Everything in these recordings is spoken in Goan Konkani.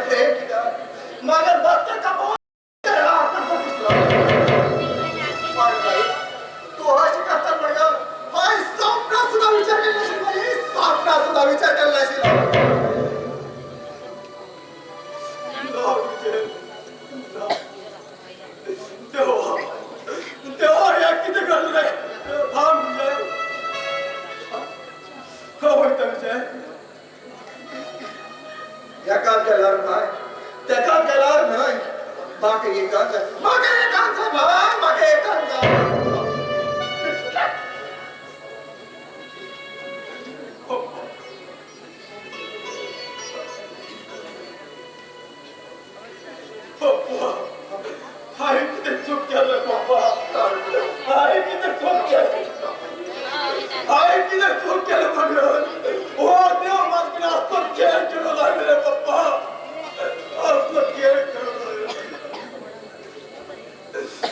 तें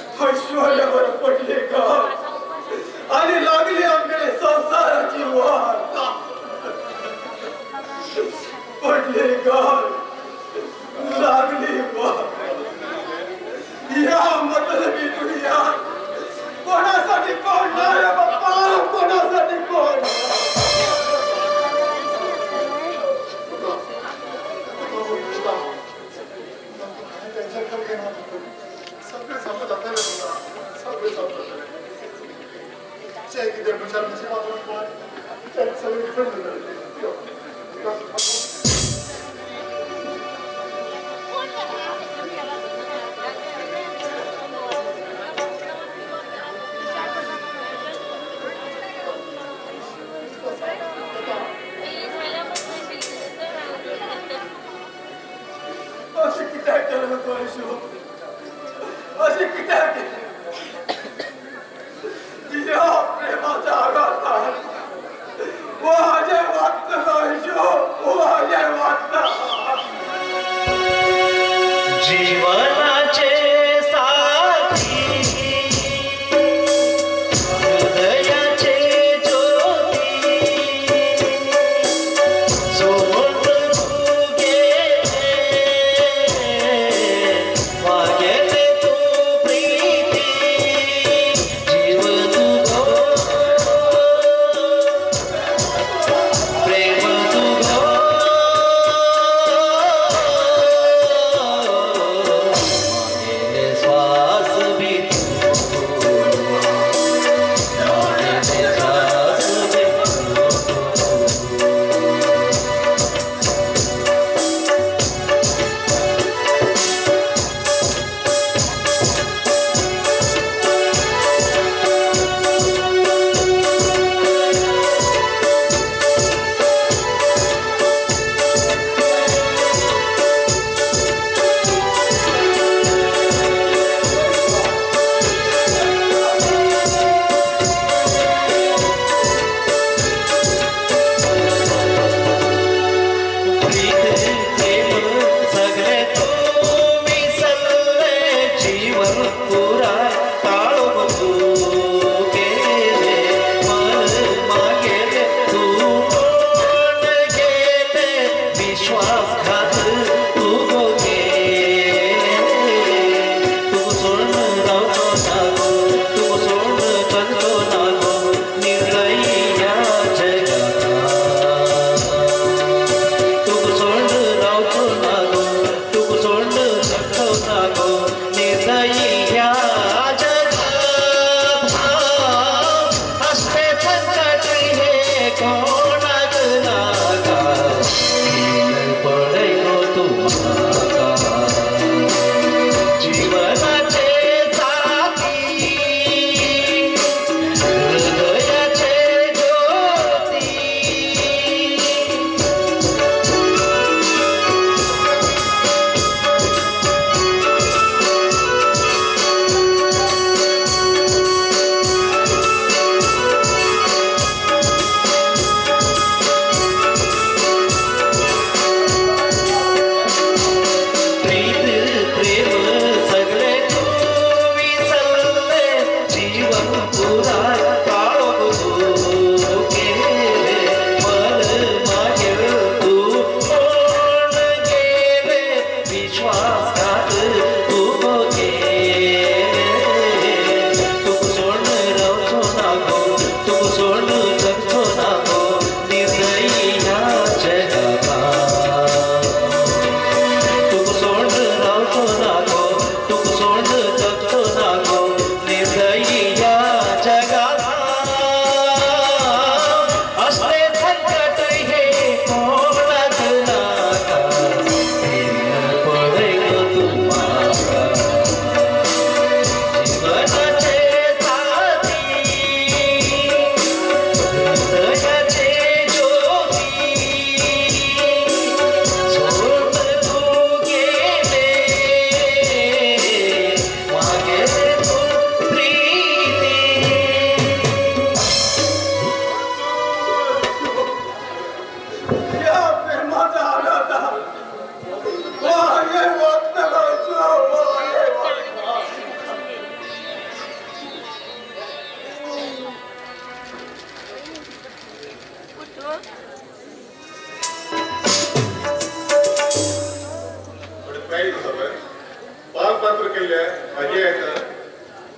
चिंतून ऐश्वर्या बरं पडले.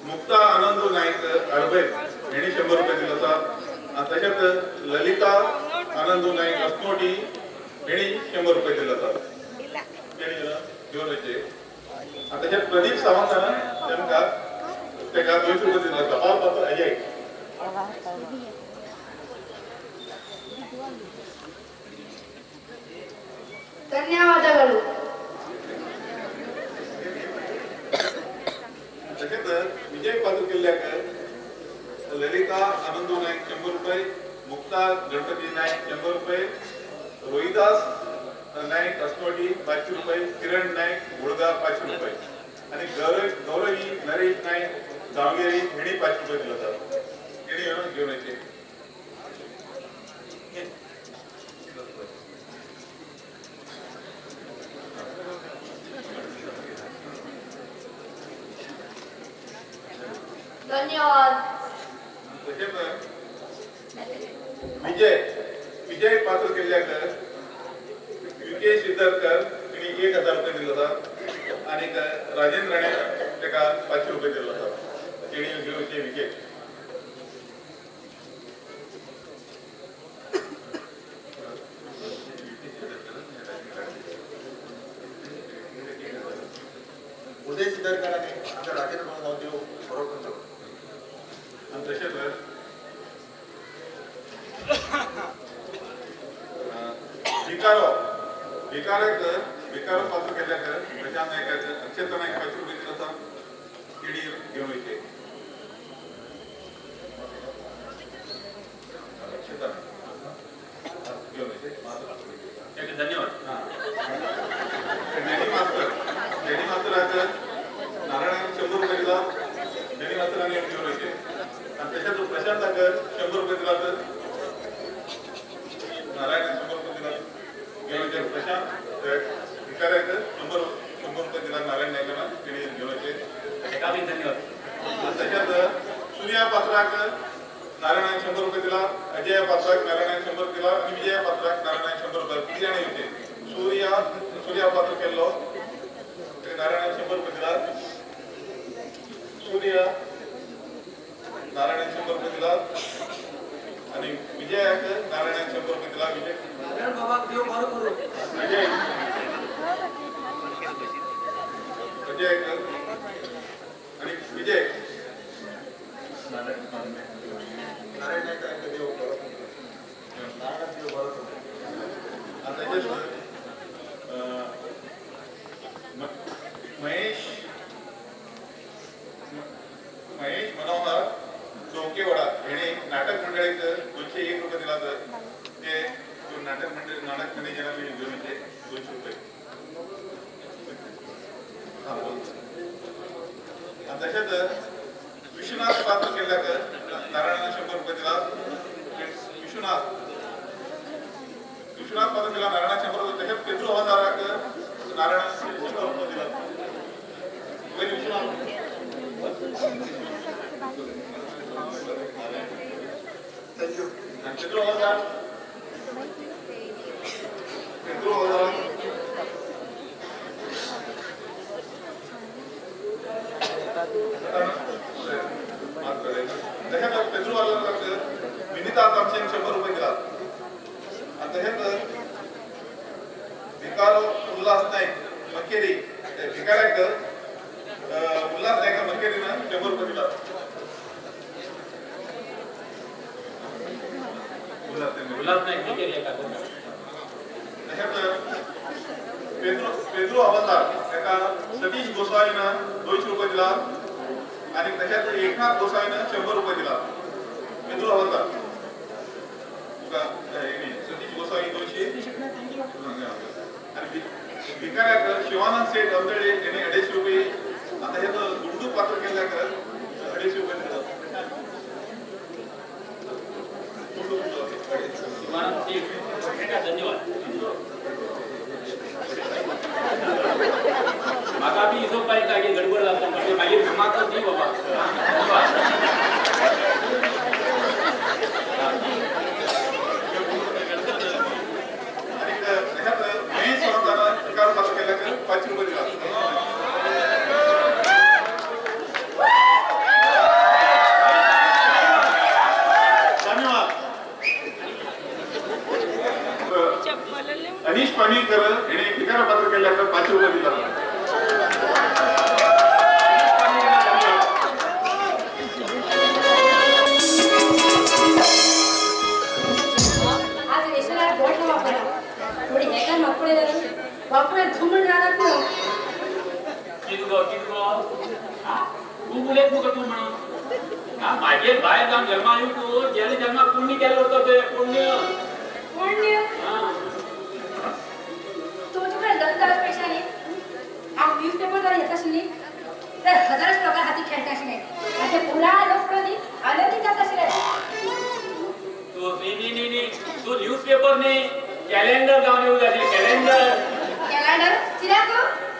मुक्ता आनंद नाईक अडबे हेणी 100 रुपये दिला आसा आनी तशेंच ललिता आनंद नाईक अस्नोटी हेणी 100 रुपये दिला आसा तेणी घेवन वयचे. आनी तशेंच प्रदीप सावंत तांकां तेका 200 रुपये दिला आसा. पात्र अजय. ಧನ್ಯವಾದಗಳು. तशेंच विजय पात्र केल्ल्याक ललिता आनंदू नायक 100 रुपये, मुक्ता गणपती नायक 100 रुपये, रोहिदास नायक अस्नोटी 500 रुपये, किरण नायक गुडगा 500 रुपये आणि गौरवी नरेश नायक दावणगिरी हेणी 500 रुपये दिला जातात. हेणी घेऊन यायचे. धन्यवाद. विजय विजय पात्र केल्ल्याक युके सिद्धार्थकर हिणी 1000 रुपये दिले जातात आणि राजेंद्र राणे ताका 500 रुपये दिले जातात. तेणी घेवचे विजय. उदय सिद्धार्थकरांनी आमच्या राजेंद्र भाऊ देव बरोबर. आणि तशेंच भिकारो भिकाराक भिकारो पात्र केल्ल्याक प्रशांत नायकाक अक्षता नायक 500 रुपये दिले जातात. तेणी घेवन वयचे. अक्षता घेवन वयचे. धन्यवाद. डॅडी मास्तर डॅडी मास्तराक नारायणाक 100 रुपये दिला. डॅडी मास्तरान घेवन वयचे. आणि तशेंच प्रशांताक 100 रुपये दिला तर नारायण 100 रुपये दिला घेऊन वयचे. प्रशांत भिकाऱ्याक 100 रुपये दिला नारायण नायकान तेणी घेऊन वयचे. धन्यवाद. तशेंच सूर्या पात्राक नारायणान 100 रुपये दिला, अजय पात्राक नारायणान 100 दिला आणि विजया पात्राक नारायणान 100 रुपये. किती जाण येवचे. सूर्या सूर्या पात्र केल्लो नारायणान 100 रुपये दिला. सूर्या नारायणान 100 रुपये दिला आणि विजयाक नारायणान 100 रुपये दिला. विजय विजय अजय आणि विजय नारायण नायक देव बरो नारायण देव बरो. आणि तशेंच महेश महेश मनोहर चौकेवाडा हेणे नाटक मंडळीक 201 रुपये दिला तर ते नाटक मंडळ नाटक मॅनेजरांनी घेऊन येते 200 रुपये. हा बोल. आणि तशेंच विश्वनाथ पात्र केल्ल्याक नारायणान 100 रुपये दिला. विश्वनाथ विश्वनाथ पात्र केला नारायणा 100 रुपये. तशेंच पेद्रो हजाराक नारायणा 100 रुपये दिला. पयलीं विश्वनाथ thank you. Pedro हजार पेद्रो हजार तशेंच पेद्रो हजाराक विनिता तामशेन 100 रुपये दिला. आणि तशेंच भिकारो उल्हास नायक मकेरी भिकाऱ्याक उल्हास नायक मकेरीनं 100 रुपये दिला. उल्हास नायक मकेरी. तशेंच पेद्रो पेद्रो हवालदार ताका सतीश गोसावीनं 200 रुपये दिला आणि तशेंच एकनाथ गोसावीनं 100 रुपये दिला. पेद्रो हवालदार तुका सतीश गोसावी 200 आणि भिकाऱ्याक शिवानंद सेठ अमदळे यांनी 250 रुपये. आता हे गुंडू पात्र केल्ल्याक 250 रुपये दिला. शिवानंद सेठ धन्यवाद. म्हाका बी हिशोब कळटा की गडबड जाता म्हणजे मागीर म्हाका दी बाबा. धन्यवाद. आणि महेश सावंतान भिकार पात्र केल्ल्याक 500 रुपये दिला. धन्यवाद. अनिश पाणीकर यांनी भिकार पात्र केल्ल्याक 500 रुपये दिला. आज रेशनात बोट वापरा. थोडी हे काय म्हाका पळयलें बापूय धुमण रानात न्हू. कितें गो कितें गो तूं उलयत मुगो तूं म्हणून मागीर भायर जावन जल्मा येवन तूं जेन्ना जल्मा पुण्य केलें उरता तें पुण्य. पुण्य तुमचे कडेन लग्न जाल्या पयशे न्ही. हांव न्यूज पेपर जर येता आशिल्ली तर हजारच लोकां हाती खेळटा आशिल्ले आनी ते पुराय लोक पळोवन न्ही आनंदीत जाता आशिल्ले. तूं न्ही न्ही न्ही न्ही तूं न्यूज पेपर न्ही कॅलेंडर जावन येवंक जाय आशिल्लें. कॅलेंडर कॅलेंडर कित्याक?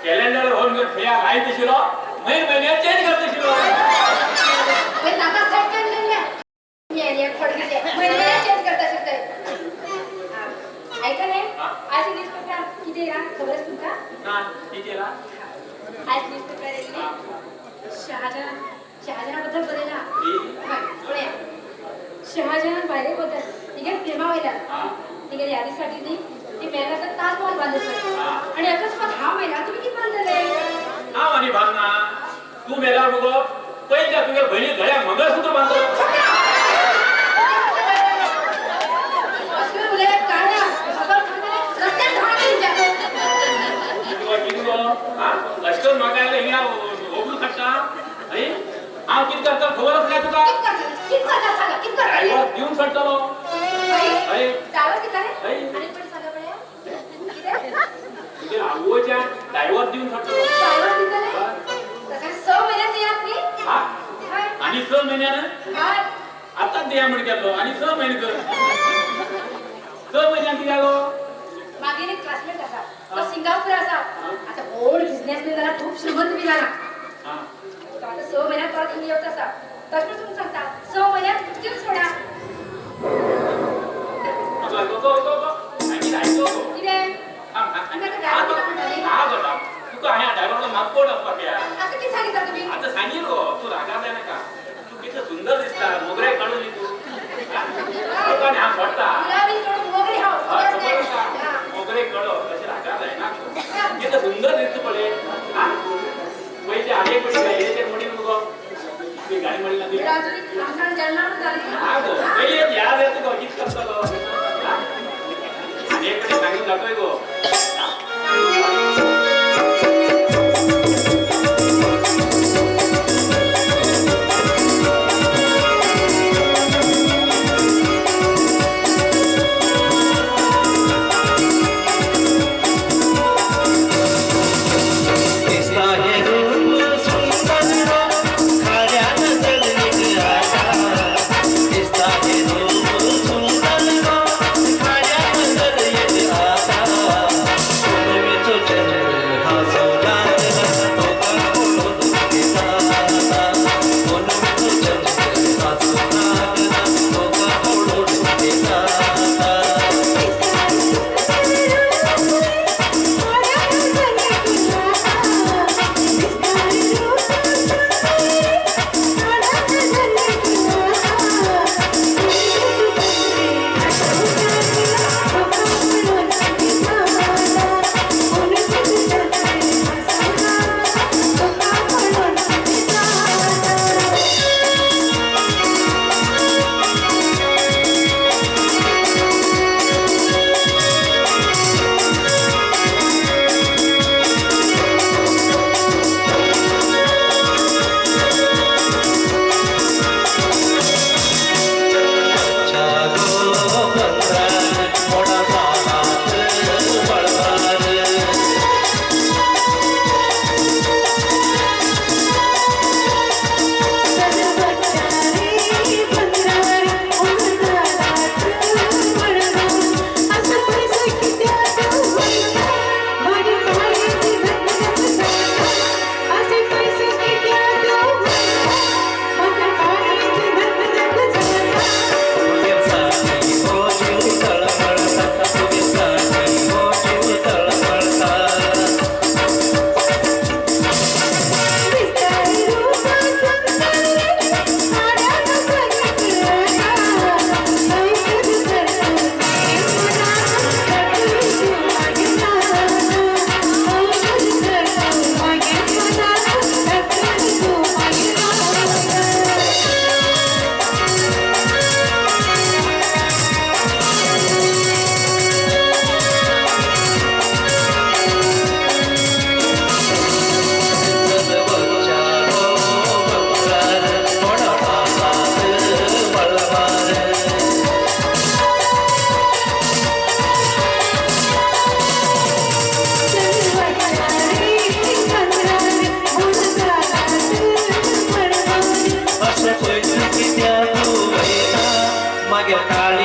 कॅलेंडर होवन घेवन खंय लायत आशिल्लो म्हयन म्हयन्याक चेंज करता आशिल्लो. आतां सेट करून दिल्लें खडगिचे म्हयने म्हयन्याक चेंज करता आशिल्ले ते. आयकलें आयज न्यूज पेपरार कितें येयलां खबर आसा तुमकां? ना कितें येयलां? आयज न्यूज पेपरार येयल्लें शहाजहान शहाजहाना बद्दल बरयलां. हय पळया शहाजहान बायले बद्दल तिगेर प्रेमा वयल्यान तिगेर यादीसाठी न्ही ती मेला तर ताजमहल बांदलो आनी अकस्मात हांव मेला तुमी कितें बांदतले? हांव आनी बांदना. तूं मेल्यार मुगो पयल्या तुगे भयणी गळ्याक मंगळसूत्र बांदतलो. असलें उलयल्यार काय ना खबर सांगतले रस्त्यार धांवतले तुमच्या. कितें गो अशें करून म्हाका आयलें हिंगा होबळून काडटा. हांव कितें करता खबर आसना तुका? कितें करता सांगा कितें करता? ड्रायव्हर दिवन सोडटलो. ड्रायव्हर दिताले? आनी कोण सांगा पळया कितें? तुगे आवयच्या ड्रायव्हर दिवन सोडटलो. ड्रायव्हर दितले? तशें 6 म्हयन्यान दियात न्ही. आनी 6 म्हयन्यान आतांच दिया म्हण केल्लो आनी 6 म्हयने कर 6 म्हयन्यान कितें गो? मागीर एक क्लासमेट आसा तो सिंगापूर आसा. आतां व्हड बिजनेसमॅन जाला खूब श्रीमंत बी जाला. तो आतां 6 म्हयन्यान परत हिंगा येवचो आसा. तशें म्हूण तुमकां सांगता 6 म्हयन्यान दिवन सोडा. कितें? तुका ह्या ड्रायव्हराक मातकोट आसपाक जाय. आतां कितें सांगिता तुमी? आतां सांगील गो तूं रागार जायनाका. तूं कितलें सुंदर दिसता मोगरे काडून न्ही तूं. तुका आनी हांव सोडटा मोगरे हांव मोगरे कडो तशें रागार जायना. कितलें सुंदर दिसता पळय. पयलीं आनी एक गाडयेचेर म्हणीन मुगो तुवें गाडी म्हणली ना तुवें? गो पयलीं याद येता गो कितें करतलो. आनी एक कडेन सांगून दाखय गो. दिसता हे रूप सुंदर.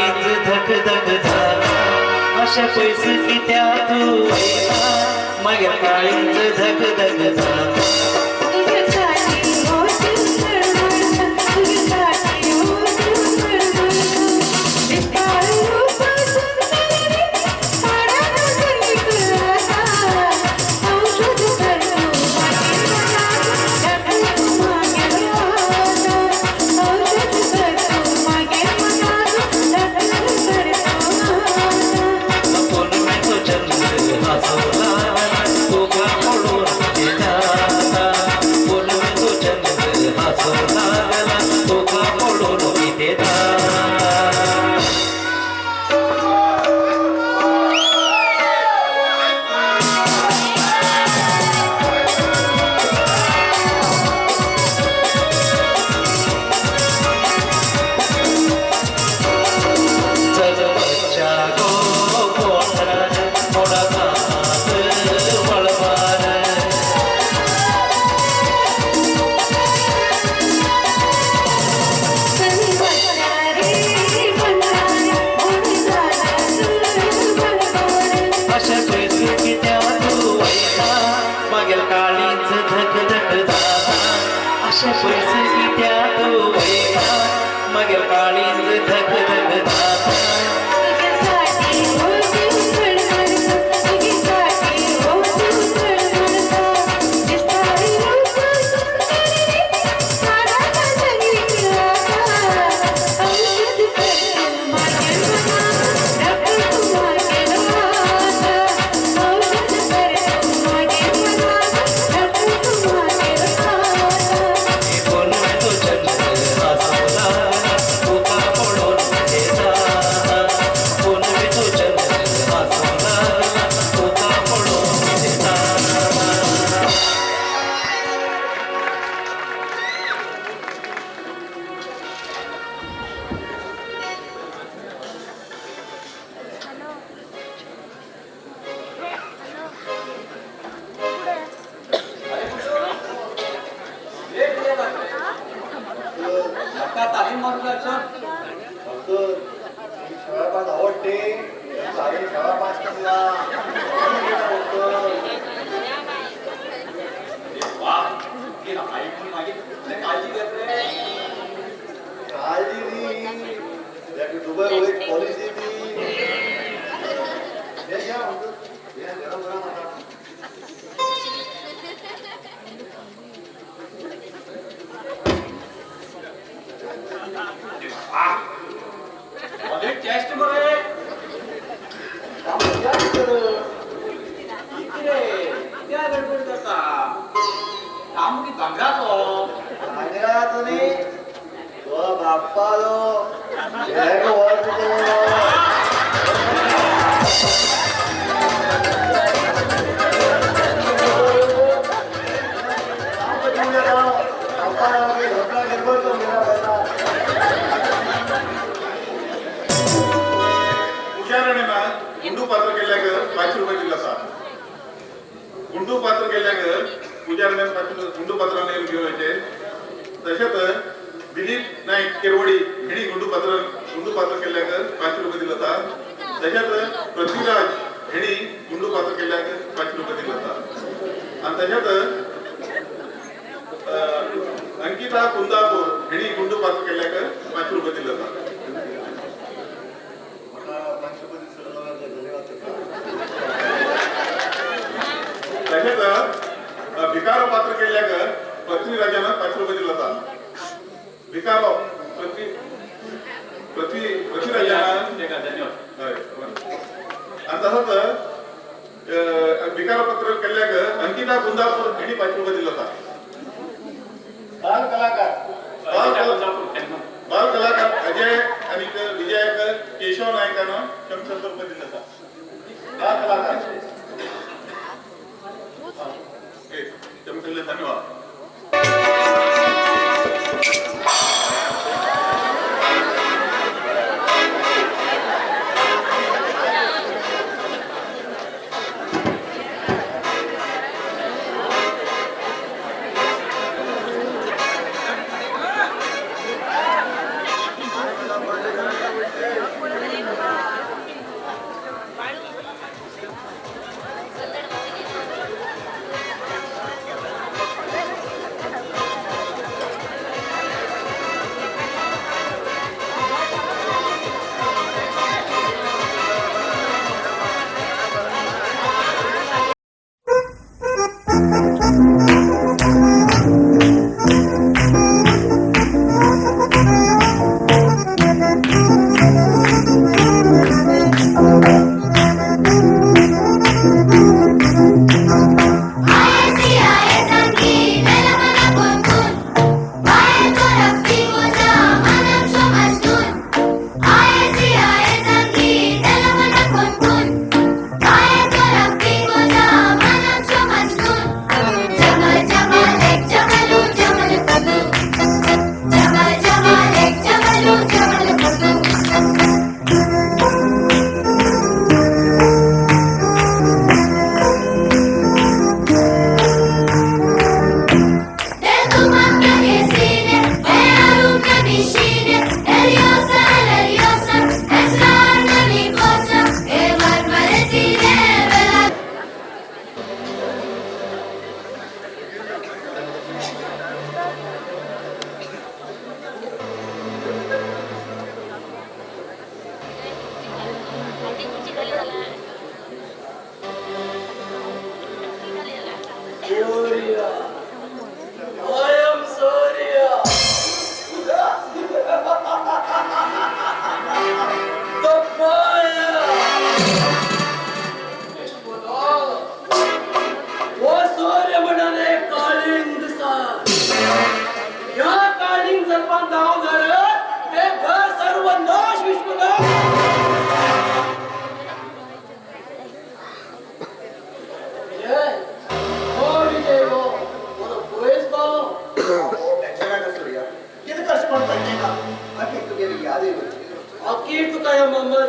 काळीज धक धक जाता अशें पयस कित्याक तूं वयता मागीर काळीज धक धक जाता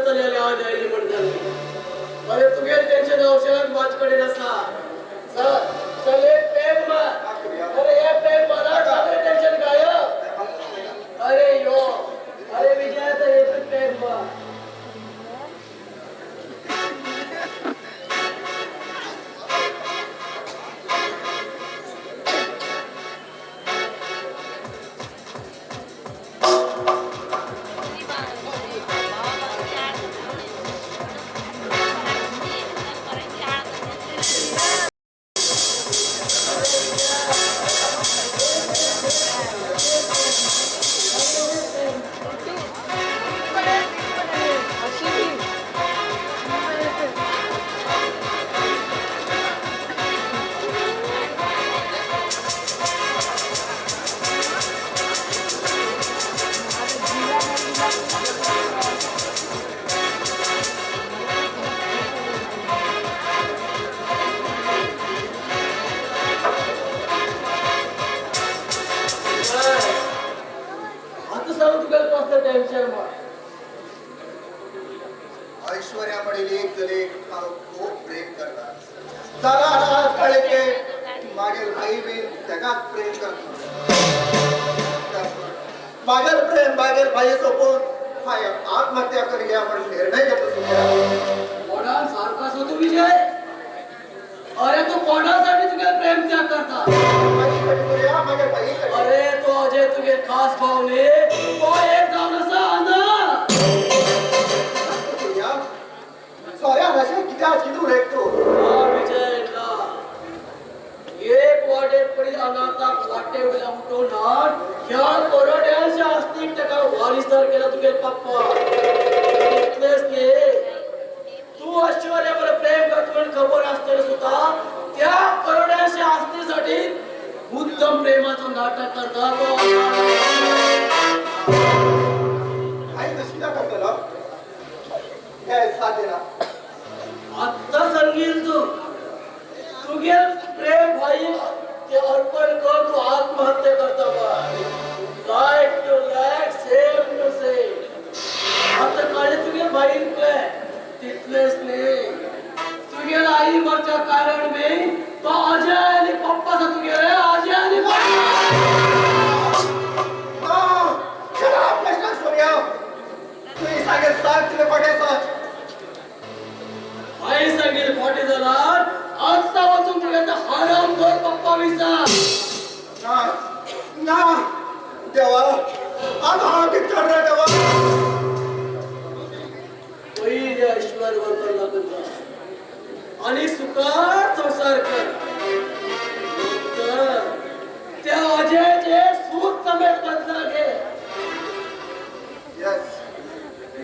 चल्याले आज आयली म्हण जाली. अरे तुगेल टेन्शन औषध माझ कडेन आसा. चल चल एक पेग मार. अरे एक पेग मारा सगळें टेन्शन गायब. अरे यो अरे विजय आता एक पेग मार. ऐश्वर्या म्हणेल एक जले खूप प्रेम करतात. चला आज कळले की मागील भाई बी तेकाच प्रेम करतात. मागील प्रेम मागील भाई सोपून हाय आत्महत्या करूया म्हणून निर्णय घेतला. कोणान सारखा सो तू विजय. अरे तू कोणासाठी तुगे प्रेम त्याग करता? अरे तो अजय तुगे खास भाव न्ही, तो एक जावन आसा अना. सॉरी अशें कित्याक कितें उलयता तूं? विजय ना एक वाटे पडी अनाथाक वाटे वयल्या उठोवन हाड ह्या कोरड्यांच्या आस्तीक ताका वारिसदार केला तुगे पप्पा. इतलेंच न्ही, तू ऐश्वर्या बरोबर प्रेम करता म्हण खबर आसतलें सुद्दां त्या करोड्यांच्या आस्तीसाठी उत्तम प्रेमाचो नाटक करता तो. आई तशी ना करतलो साथ ना. आत्ता सांगील तू तुगे प्रेम भाई ते अर्पण कर, तू आत्महत्या करता बाय. Like to like same to same. आता कळ्ळें तुगे भाईन प्लॅन. तितलेंच न्ही, तुगेल आई मरच्या कारण बी तो अजय आनी पप्पा आसा तुगेले. अजय आनी पप्पा सूर्या तुवें सांगेल सात तुवें खोटें सच. आई सांगेल खोटें जाल्यार आत्तां वचून तुगे हराम कर पप्पा विचार. ना ना देवा आतां हांव कितें करना देवा? पयलीं ऐश्वर्या बरोबर लग्न जा आणि सुखात संसार कर. तर त्या अजयचे सूख समेत बदला घे. Yes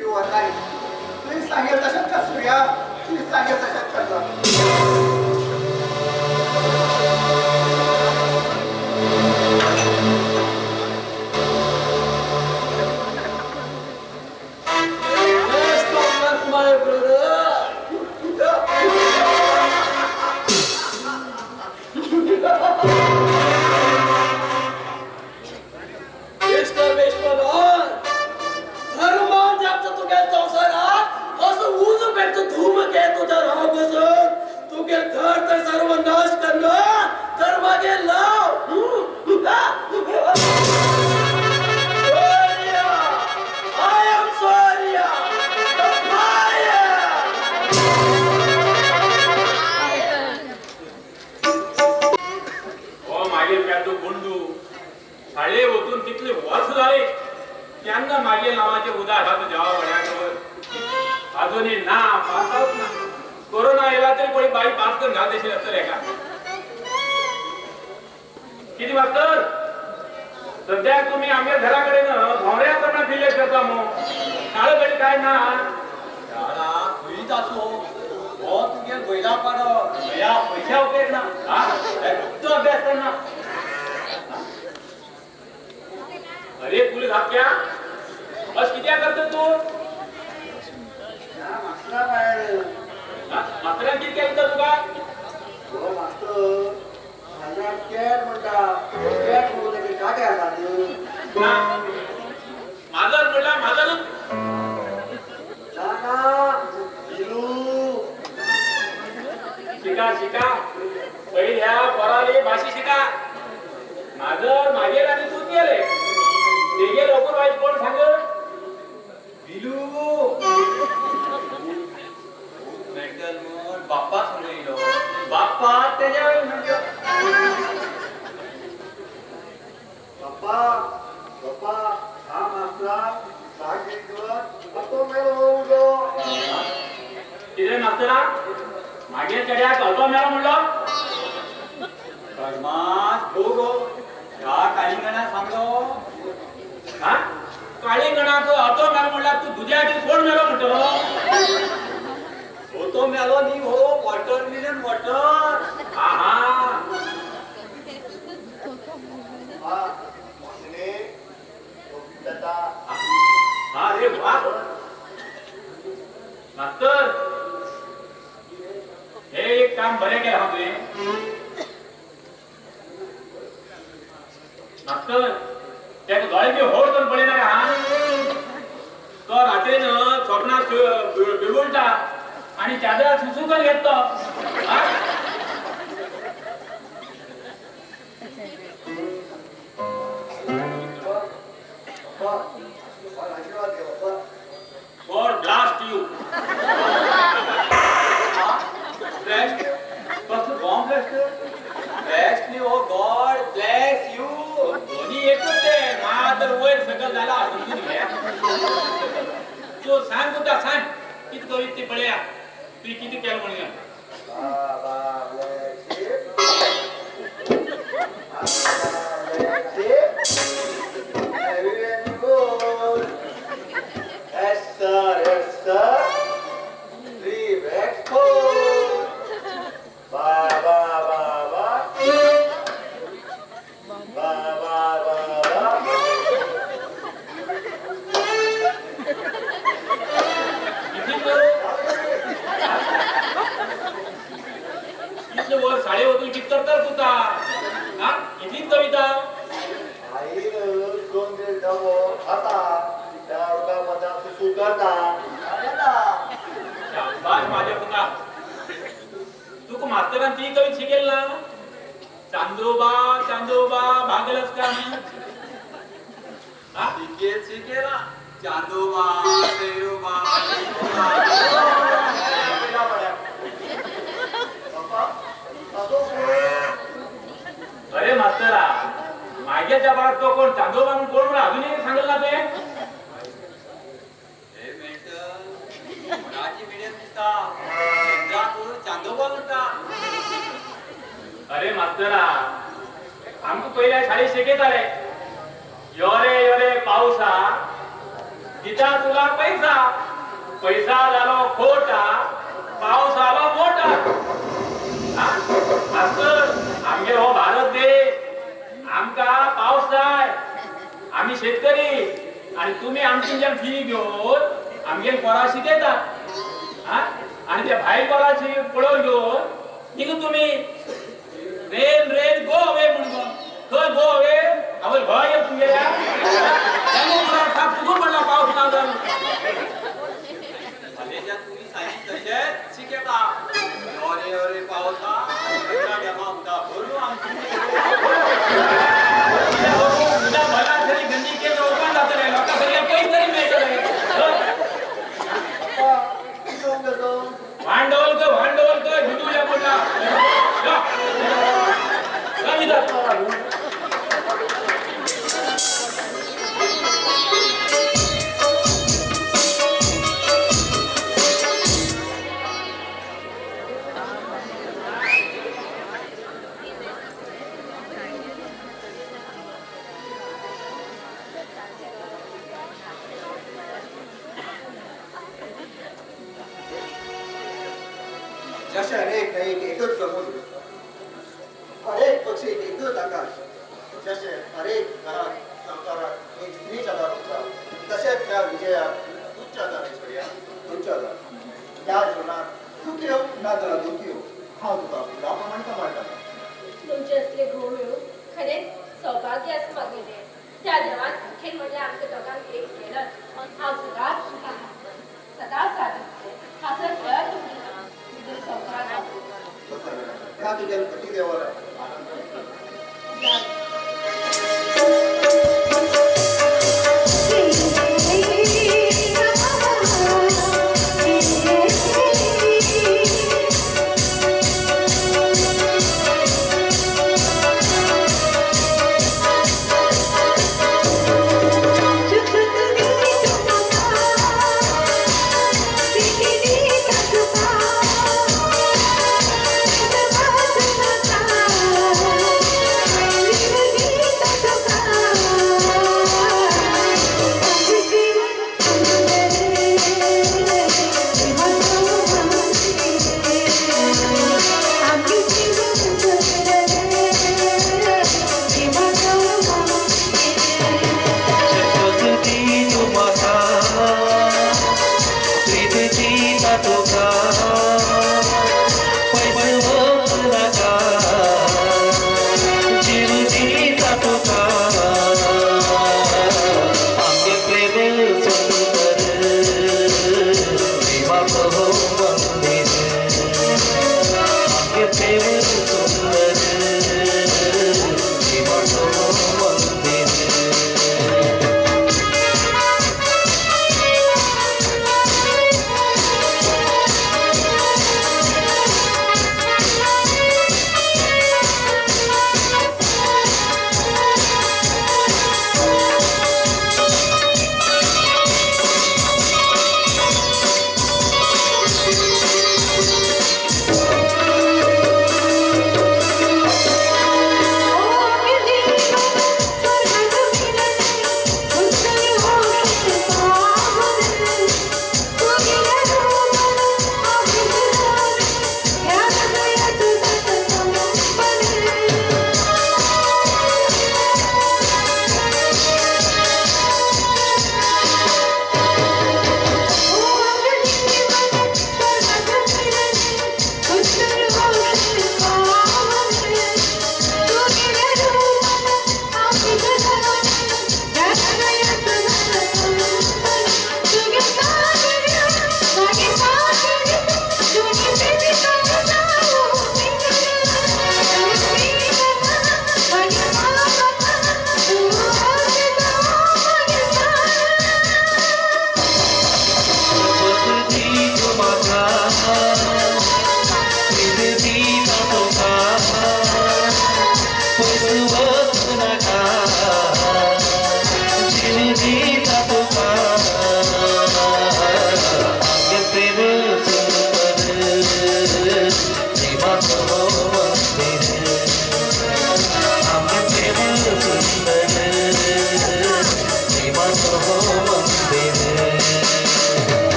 you are right. तुवें सांगेल तशेंच कर सूर्या, तुवें सांगेल तशेंच करता. माजर म्हणला माजर ना. शिका शिका पहिले ह्या पोराले भाषी शिका. माझं मागेल आणि तूच गेले ते लवकर वाईट कोण सांग बिलू मेंटल म्हण बाप्पा सांगितलो बाप्पा त्याच्या वेळी म्हणजे बाप्पा बाप्पा हा मास्तर तो मेलो उडलो कितें मास्तरा मागीर चेड्याक अतो मेलो म्हणलो कर्मात गो गो ह्या काळिंगणा सांगलो हा काळिंगणाक अतो मेलो म्हणल्यार तूं दुद्या कोण मेलो म्हणटलो? हो तो मेलो न्ही हो वॉटर मिलन वॉटर. हा हा हा रे वा मास्तर हे एक काम बरें केलां हांव तुवें. मास्तर तेका दोळे बी होड करून पळयना काय हा तो रात्रीन सोपणां बिळबुळटा आनी चादरा सुसू करून घेत तो. God blast you. Blast? कसलो बॉम्ब ब्लास्ट? ब्लास्ट न्ही हो, गॉड ब्लेस you. दोन्ही एकच ते मा तर वयर सकल जाला समजून घे. तूं सांग तुका सांग कितें करीत ती पळया तुवें कितें केलें म्हणून. Yes sir, yes sir. 3 back 4. Ba ba ba ba. Ba ba ba ba. इतले वर साडे वचून कित करता तुका हा इतलीच कविता. आई दोन दीस डबो खाता त्या उदका मजा सुसू करता. शाबास माझ्या पुता तुका मास्तरान ती कविता शिकेल ना चांदोबा चांदोबा भागलस का शिकेल शिकेला चांदोबा सैरोबा. अरे मास्तरा मागेच्या बाळात तो कोण चांदोबा म्हणून कोण म्हणून अजूनही सांगल ना ते. चांदोबा म्हणटा. अरे मास्तरा आमकां पयल्या शाळेत शिकयताले यो रे यो रे पावसा दिता तुला पैसा पैसा जालो खोटा पावस आलो मोठा. मास्तर आमगेर हो भारत देश आमकां पावस जाय आमी शेतकरी आनी तुमी आमची फी घेवन आमगेर पोरां शिकयतात आनी ते भायर पोरां पळोवन घेवन थिंगा तुमी रेन रेन गो अवे म्हणून खंय गो अवे आवय भंय गेलो तुमगेल्या साप सुकून पडला पावस ना जावन. तुमी सांगितलें तशेंच शिकयता अरे अरे पावसा भला तरी गंजी केक रोवपाक जातलें लोकां सगळें पयस तरी मेळटलें. भांडवल कर भांडवल कर हिंदूच्या बोलला. जसे अनेक नाही एकच समुद्र, हरेक पक्षी एकच आकाश, जसे हरेक घरात संसारात एक स्त्रीच आधार होता, तसेच त्या विजयात तुमच्या आधार ऐश्वर्या तुमच्या आधार. त्या जीवनात सुखी हो ना जरा दुखी हो, हांव तुका फुलां प्रमाण सांबाळटा. तुमचे असले घोव मेळून खरेंच सौभाग्य आसा मागेलें. त्या देवान मुखेल म्हणल्यार आमच्या दोगांक एक केलंच. हांव सदांच तुका हांसतलें, सदांच सादतलें, हांसत खेळत तुमकां. देवाला.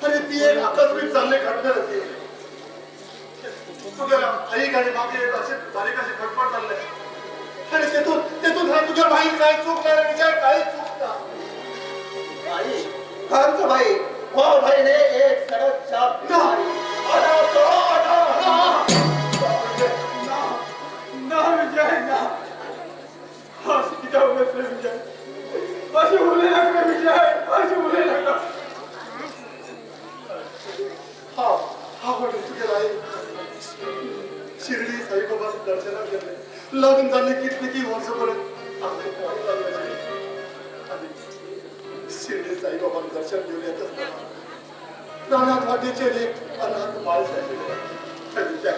अरे ती एक खंच भाई हो भाई ने एक सड़क चाप ना ना विजय ना अशी कित्याक उलयतलें विजय अशें उलय नाका विजय अशें उलय नाका. हा हा तुगे आई शिर्डी साईबाबा दर्शनाक गेले लग्न जाल्ले कितले की वर्सां पर्यंत आमकां शिर्डी साईबाबान दर्शन घेवन येत आसतना रानात वाटेचेर एक अनाथ बाळशें आशिल्लें आनी त्या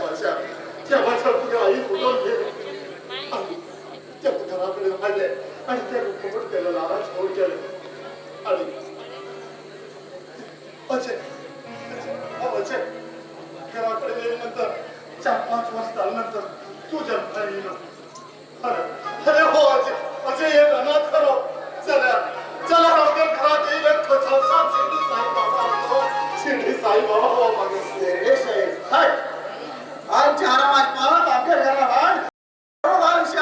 बाळशाक तुगे आई फुटोवन घेवन आनी त्या घरा कडेन हाडलें आनी ताका खबर केलें ल्हानाच व्हड केलें आनी अशें अशें घरा कडेन येयले नंतर 4-5 वर्स जाले नंतर तूं जन्मा येयलो. अरे अरे हो अजय अजय एक अनाथ खरो चला चला आमच्या घरात येईल साक्षात शिर्डी साईबाबा शिर्डी साईबाबा हो मागे आमच्या आरामात पाहत आमच्या घरात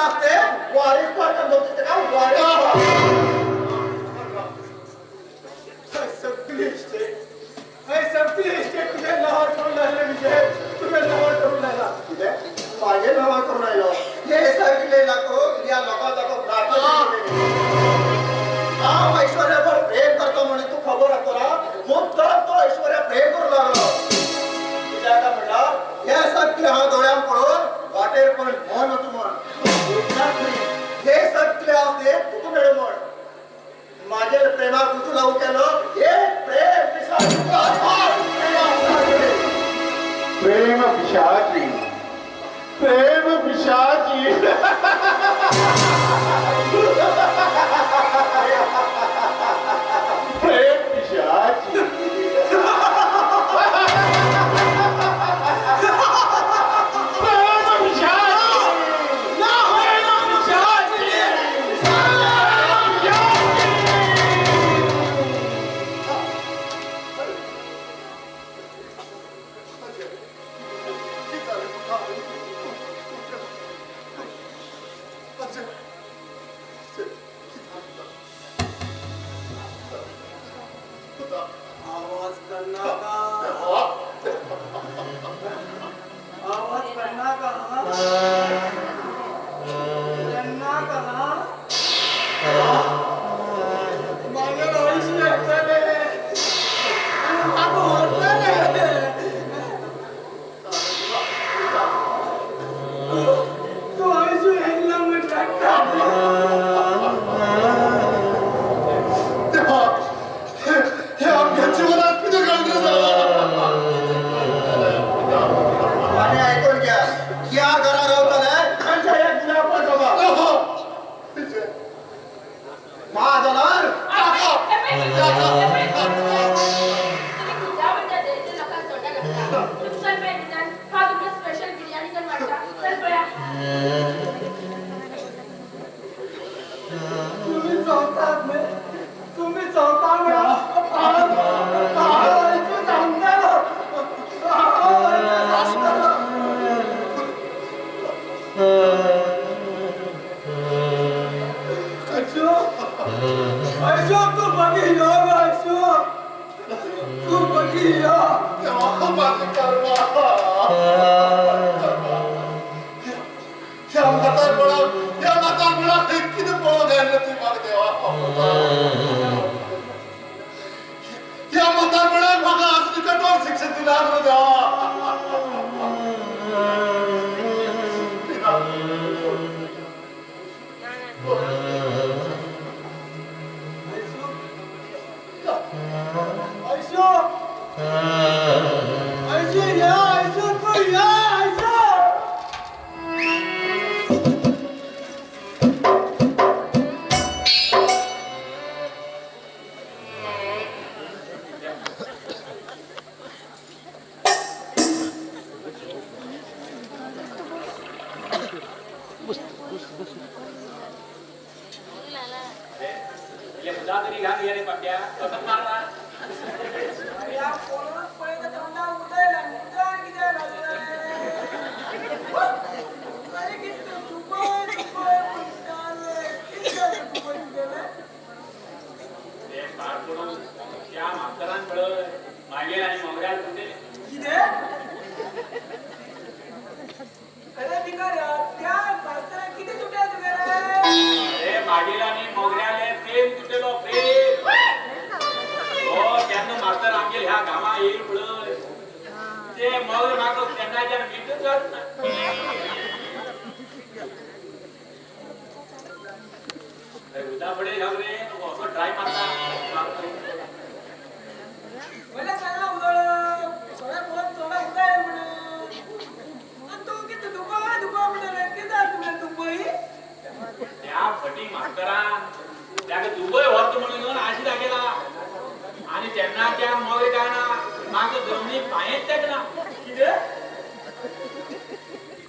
असते वारीस सगळी इस्टेट सगळी इस्टेट तुझे नावार करून राहिले विजय तुझे नावार करून राहिला कितें माझे नावार करून राहिलो हे सगळे लोक या लोकां हांव ऐश्वर्यावर प्रेम करतो म्हणून तूं खबर आसतला मुद्दाम तो ऐश्वर्या प्रेम करूं लागलो कित्याक काय म्हणला हे सगळे हांव दोळ्यान पळोवन वाटेर पण मन वचूं म्हण हे सगळे आसते तुका मेळूं म्हण माझे प्रेमाक उचू लागू केलो हे प्रेम प्रेम पिशाची प्रेम पिशाची प्रेम पिशाची प्रेम पिशाची आवाज करना का आवाज करना का करना का माझ्या आयुष्य येतले आणि म्हाका व्हरतले तूं आयुष्य येयला म्हटल्यार आनी आयकून घ्या ह्या घरा रावतले तांच्या एक गुलाब बाबा ना जाल्यार स्पेशल बिर्याणी कर वाटता चल पळया. तुम्ही चौथात न्हय तुम्ही चौथा म्हणा अशोक तू बघी यो अशोक तू बघी यो ह्या म्हातारपणाक कितें पळोवंक आयलें तूं म्हाका देवा ह्या म्हातारपणाक म्हाका असली कठोर शिक्षा दिला रे देवा. अशोक अशोक या अशोक तू या अशोक त्या मास्तरान पळय मागीर आनी मोगऱ्यान तुटे. कितें? अरे भिकाऱ्या त्या मास्तरान कितें तुटले तुगेले? अरे मागीर आनी मोगऱ्याले प्रेम तुटेलो प्रेम. हो केन्ना मास्तर आमगेर ह्या गांवा येईल पळय ते मोगरे म्हाका तेन्नाच्यान मिटूच जात. उदा फुडें रे असो ड्राय मारता. वयल्या सांगला उदळ सगळ्या पळोवन तोंडाक उदळ म्हणून आनी तूं कितें दुबय दुबय म्हणटलें कितें जालें तुगेलें दुबय? त्या फटींग मास्तरान ताका दुबय व्हरता म्हणून घेवन आशी दाखयला आनी तेन्ना त्या मोगरे काय ना म्हाका जमनी पांयेच तेकना. कितें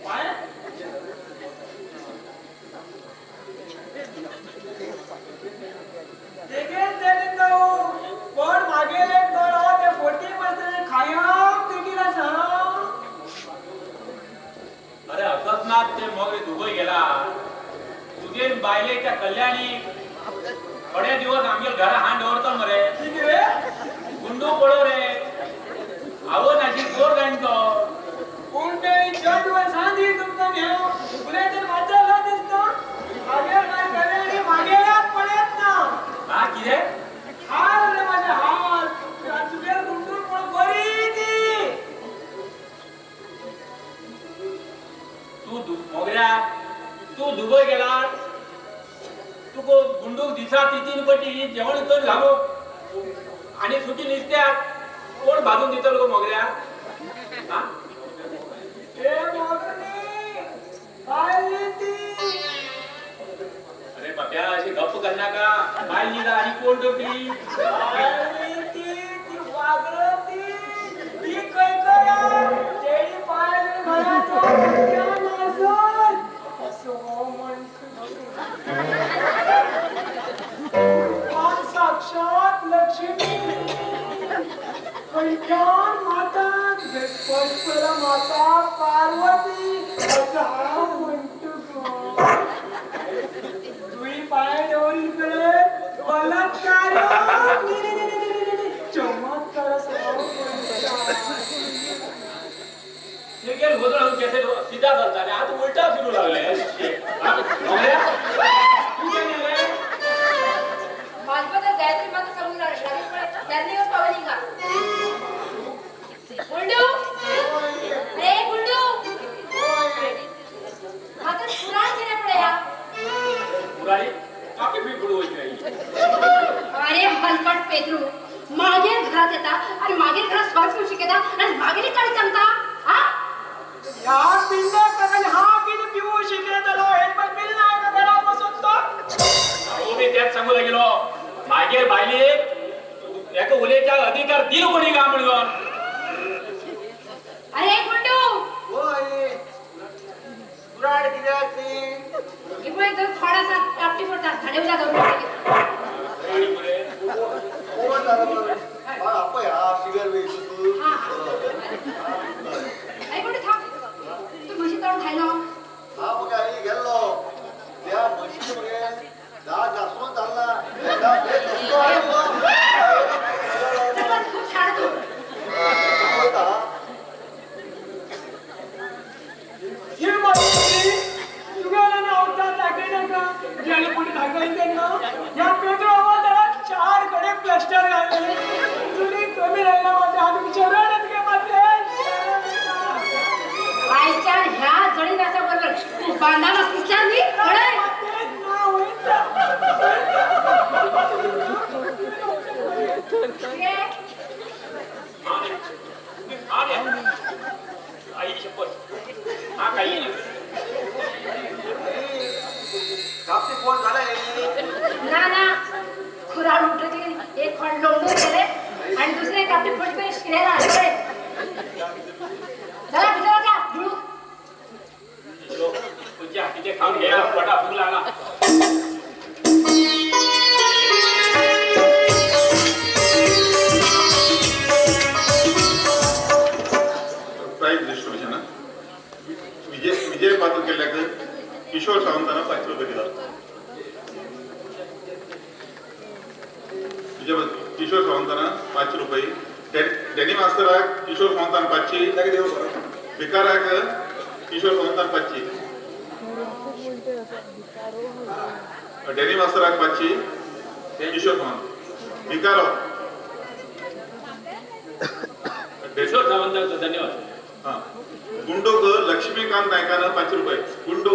पांय? तेगेन तेणें जावं पण मागेल एक दोळो ते फोटी मास्तरान खायम देखील आसा. अरे अकस्मात ते मोगरे दुबय गेला तुगे बायले त्या कल्याणी थोडे दिवस आमगेर घरा हांड दवरता मरे. कितें? गुंडू पळो रे आवो नाशी जोर जाण तो. कोण ते जग सांगी तुमकां न्ही उलयतना मात्र दिसता मागेर काय कल्याणी मागेल्यात पळयत ना. हा कितें? हाल रे माझे हाल तुगेर गुंडून पळोवन बरी ती. तूं मोगऱ्या तूं दुबय गेला तुका गुंडूक दिसा 3 पटी जेवण कर घालो आनी सुकी नुस्त्याक कोण भाजून दितलो गो मोगऱ्या? हा ए मोगरी बायल न्ही ती. अरे बाप्या अशी गप्प करनाका. बायल न्ही आनी कोण तर ती? बायल न्ही ती, ती वागरती ती खंय खंय तेणी पांय घराचो सत्यानाश असो म्हणटा. साक्षात लक्ष्मी खंयच्यान माता पळयला माता पार्वती असो हांव म्हणटा गो. तुवें पांय दवरीत कडेन बलात्कार चमत्कार असो हांव म्हणटा. गेल गोदळ केसे सीधा करताले आता उलटा फिरू लागले. माझबद्दल गायत्री माता सांगू लागली त्यांनी पावली का? गुंडू अरे गुंडू मात्र पुराण केले पडया. पुराणी काफी फिकडू होत नाही. अरे हलकट पेद्रू मागीर घरात येता आणि मागीर घरात श्वास घेऊ शिकता आणि मागीर काय सांगता? हा ह्या पिंडाक हा कितें पिवू शिकयतलो हेल्मेट बिल ना घरा बसून तो. हांव बी तेच सांगू लागिलो मागीर बायलेक एका उलयच्या अधिकार दिलो कोणी का म्हणून. अरे गुंडू कुराड कित्याक ती? ही पळय थंय खोड आसा कापटी फोडटा धाडे उदक घालून. कोण जालें आपय हा शिगर बी तूं. अरे गुंडू थांब तूं म्हशी तळून खायलो? हांव मगे आई गेल्लो त्या म्हशी मगे धा घासून चालला. खूप छान तूं. ही माती तुगेल्यान अवतार दाखयनाका गेले पुढे दाखयले तेन्ना ह्या पेद्रो अवताराक 4 कडेन प्लास्टर घातले. तुमी कमी राहिला माझ्या हात शरण तुगे माते. आयच्यान ह्या जळीन आसा बरोबर तूं बांदान दिसल्यार न्ही पळय. आई शपथ हा काही कापटी फोन झाला ना ना खुराड उठले एक खोड लोंबून गेले आणि दुसरे कापटी फोड करून शिरायला आले. चला भितर जा जुळू. तुझ्या हातीचे खाऊन घ्या पोटा भूक लागला. प्राईज डिस्ट्रीब्युशन विजय विजय पात्र केल्याक किशोर सावंताना 5 रुपये दिला. विजय किशोर सावंतान 5 रुपये. डॅनी मास्तराक किशोर सावंतान 500. भिकाराक किशोर सावंतान 500. डॅनी मास्तराक 500 किशोर सावंत. भिकारो किशोर सावंताक धन्यवाद. हा गुंडोक लक्ष्मीकांत नायकान 5 रुपये. गुंडो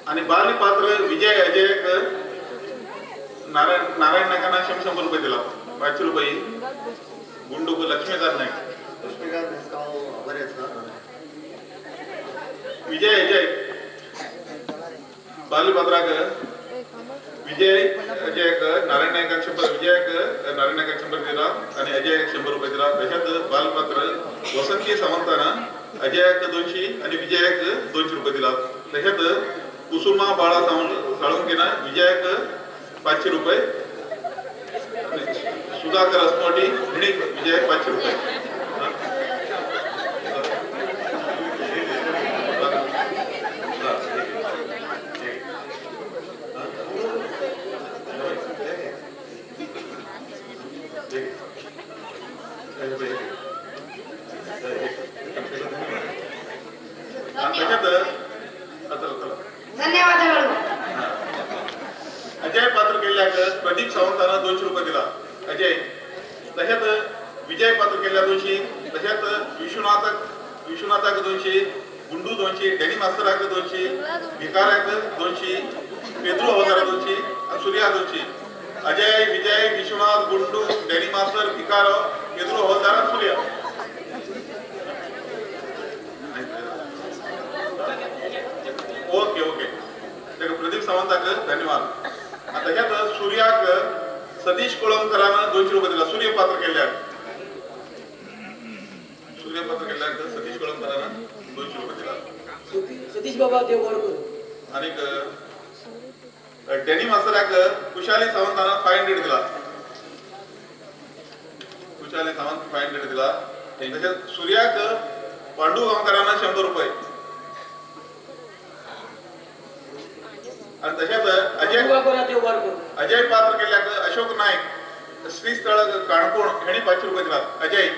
आणि बाली पात्र विजय अजयक नारायण नारायण नायकांना 100 रुपये दिला. 5 रुपये गुंडोक लक्ष्मीकांत नायक. लक्ष्मीकांत बरे आसा. विजय अजय बालीपात्राक विजय अजयक नारायण नायकाक 100, विजयक नारायण नायकाक 100 दिला आणि अजयक 100 रुपये दिला. तशेंच बालपात्र वसंती सावंतान अजयाक 200 आणि विजयाक 200 रुपये दिला. तशेंच कुसुमा बाळा साळुंकेना विजयाक 500 रुपये. सुधाकर अस्मोटी हिणी विजयाक 500 रुपये. धन्यवाद. अजय पात्र केल्ल्याक प्रदीप सावंतान 200 रुपये दिला. अजय. तशेंच विजय पात्र केल्ल्या 200. तशेंच विश्वनाथाक 200, गुंडू 200, डॅनी मास्तराक 200, भिकाराक 200, पेद्रू हवलदाराक 200 आनी सुर्या 200. अजय, विजय, विश्वनाथ, गुंडू, डॅनी मास्तर, भिकारो, पेद्रू हवलदार आनी सुर्या. ओके ओके प्रदीप सावंताक धन्यवाद. तशेंच सूर्याक सतीश कोळंबकरान 200 रुपये दिला. सूर्य पात्र केल्ल्याक सूर्य पात्र केल्ल्याक सतीश कोळंबकरान 200 रुपये दिला. सतीश बाबा देव बरो करूं. आनीक डॅनी मास्तराक कुशाली सावंतान 500 दिला. कुशाली सावंत 500 दिला. तशेंच सूर्याक पांडू गांवकरान 100 रुपये. आणि तशेंच अजय अजय पात्र केल्ल्याक अशोक नायक श्रीस्थळ काणकोण हेणी 500 रुपये दिला. अजय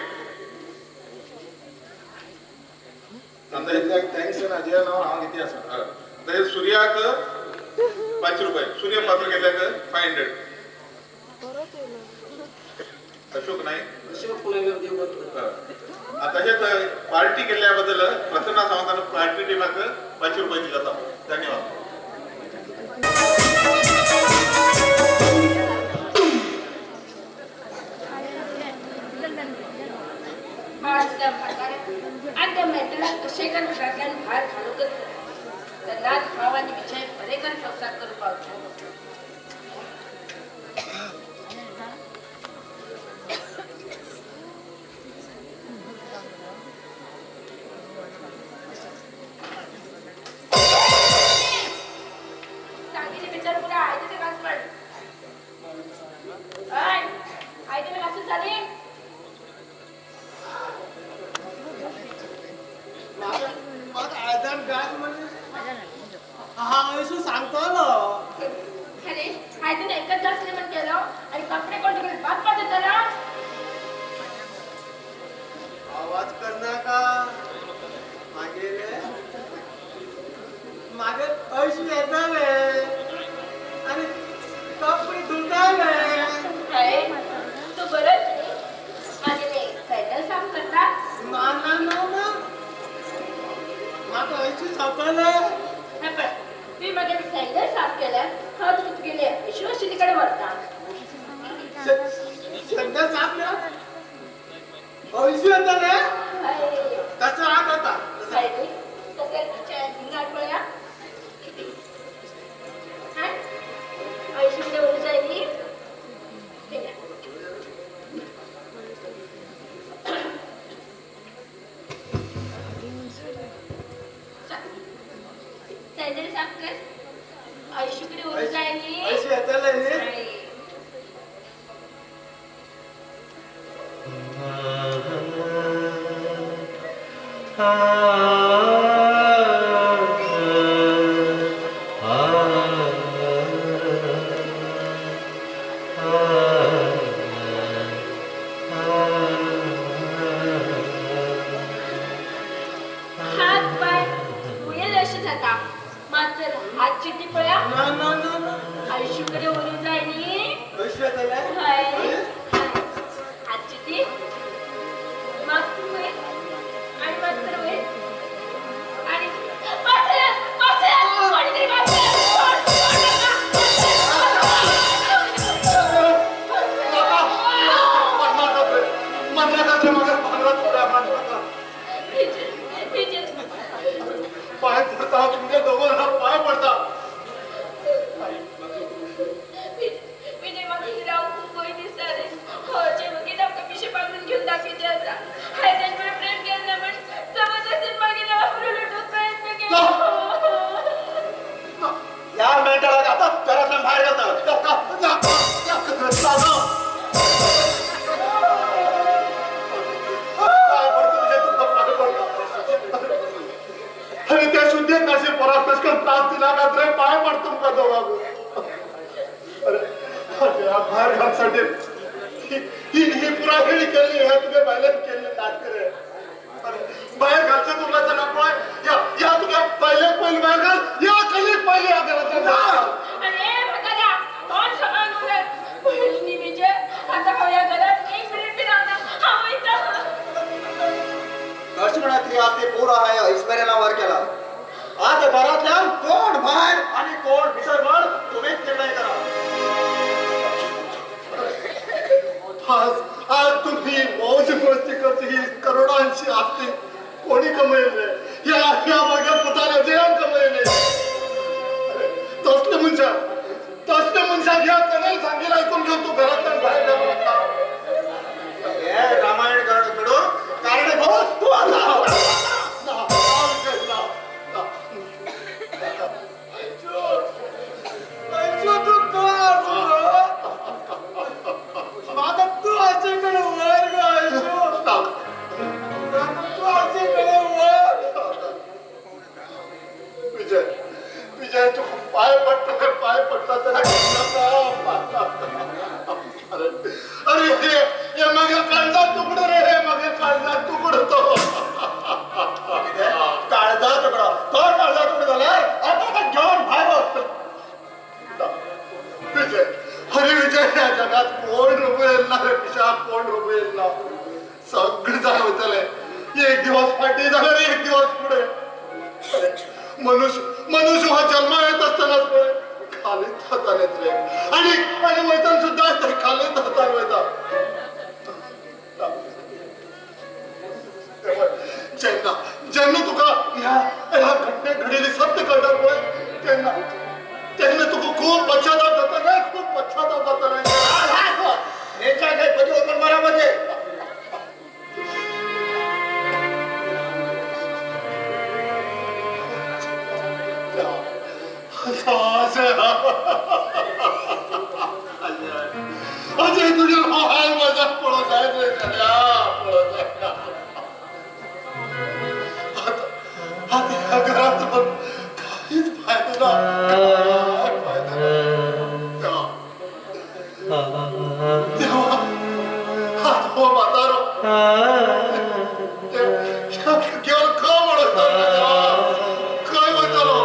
thanks. Ajay नांव हांव कितें आसा. तशेंच सूर्याक 500 रुपये. सूर्य पात्र केल्ल्याक 500. अशोक नायक. तशेंच पार्टी केल्ल्या बद्दल प्रसन्ना सावंतान पार्टी टिमाक 500 रुपये दिला. धन्यवाद. आणि त्या मेटलाक कशें करून घरांतल्यान भायर घालूंकच तेन्नाच हांव आनी विजय बरें करून संवसार करूंक पावतलो. सांगितले विचार पुरा आयते ते घास पड. हय आयते घासून जाली. सांगतलो अरे आयदन एकच घासले म्हण केलो आणि कपडे कोण तुकडे बाप्पा देतलो. आवाज करनाका. मागेले मागे पैसे येतले आणि कपडे धुतले. तू बरंच मागेले सँडल साफ करता. ना ना ना ना म्हाका ऐशी सापडले. मी मागेले सँडल साफ केल्यार हांव तुका तुगेले विश्वशिती कडेन व्हरता. सँडल साफ केल्यार ऐशी येतले. तसो हांव करता. तशें तुजें हिंगा पळया. ऐशी कितें व्हरूंक जाय न्ही. सँडल साफ कर. ऐशी कितें व्हरूंक जाय न्ही. ऐशी येतले न्ही. Ah. बायलांसाठी ही ही पुराखेळी केली ह्या तुझ्या बायलांनी केले नाटक रे. बाहेर घालचं तुला चला पळ या या तुझ्या पहिले पहिले बाहेर घाल या खाली पहिले या घरात. अरे म्हाताऱ्या कोण सगळं उलट पयलीं विजय आता हांव ह्या घरात एक मिनिट बी रावना हांव वयता. लक्ष्मणातली आज ते पोर आहे ऐश्वर्याला वर केला. आज घरातल्या कोण बाहेर आणि कोण भितर म्हण तुम्हीच निर्णय करा. आज आज तुम्ही मौज मस्ती करते ही करोडांची आस्ती कोणी कमवले या या माझ्या पुताला जयान कमवले. तसले मुंजा तसले मुंजा घ्या कनेल सांगेल ऐकून घेऊन तू घरातल्या बाहेर जाऊ. रामायण करण कडो कारण भाऊ तू आला. विजय विजय तू पाय पडतो पाय पडता त्याला. अरे अरे हे मागे काळजा तुकडं रे हे मागे काळजा तुकडं तो काळजा तुकडा तो काळजा तुकडं झालाय आता घेऊन बाहेर. विजय अरे विजय या जगात कोण रुपये ना रे पिशा कोण रुपये ना सगळे जाण होतले. एक दिवस फाटी झालं रे एक दिवस पुढे. मनुष्य मनुष्य हा जन्मा येत असतानाच पुढे खाली हाताने रे आणि आणि वैतान सुद्धा खाली हाताने वैता. जेन्ना जेन्ना तुका ह्या ह्या घटने घडलेली सत्य कळटा पळय तेन्ना तेन्ना तुका खूप पश्चाताप जाता रे खूप पश्चाताप जाता रे. काय कधी ओपन मारामध्ये अजय तुझ्या हाल माझा पळत आहे रे पळत आहे. आता ह्या घरात काहीच फायदा ना फायदा ना. तेव्हा हात हो म्हातारो केवळ खा म्हणत काय म्हणतालो.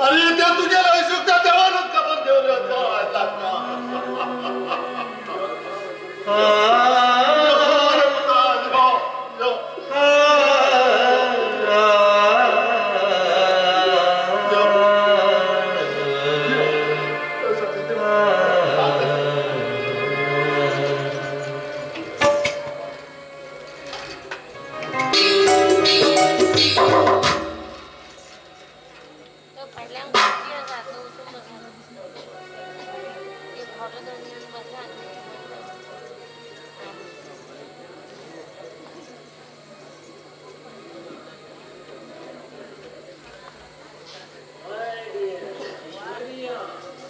अरे त्या तुझ्या आयुष्यात त्या देवानच खबर देऊ रे.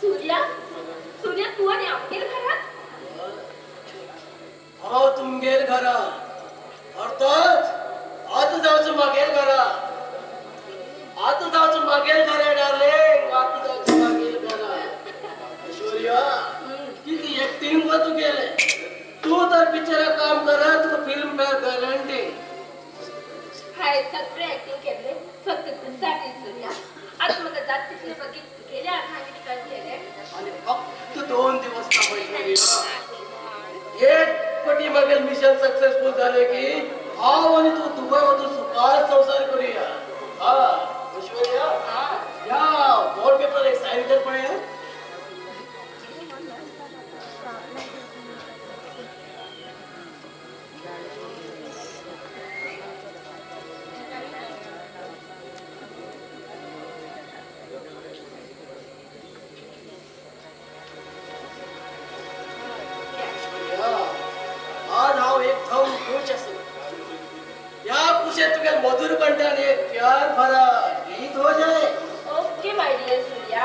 सूर्या सूर्या तू आणि आमगेर घरात हांव तुमगेर घरा अर्थात आतां जावचो मागेर घरा आतां जावचो मागेर घरा डार्लिंग आतां जावचो मागेर घरा. ऐश्वर्या किती एक्टिंग गो तुगेलें तूं तर पिक्चराक काम करा तुका फिल्म फेअर गॅरंटी. हाय सगळे एक्टिंग केले फक्त तुझ्यासाठी सूर्या. आता म्हाका जात तितले बगीत तुगेल्या आंगांनी केले आनी ऐश्वर्या, एक पटी मागील मिशन सक्सेसफुल झाले की हांव आनी तूं दुबय वचून सुखार संवसार करूया. हा ऐश्वर्या, या बॉन्ड पेपर एक सायन कर पळया. मधुर कंठान एक प्यार भरा गीत हो जाए. Okay my dear Surya.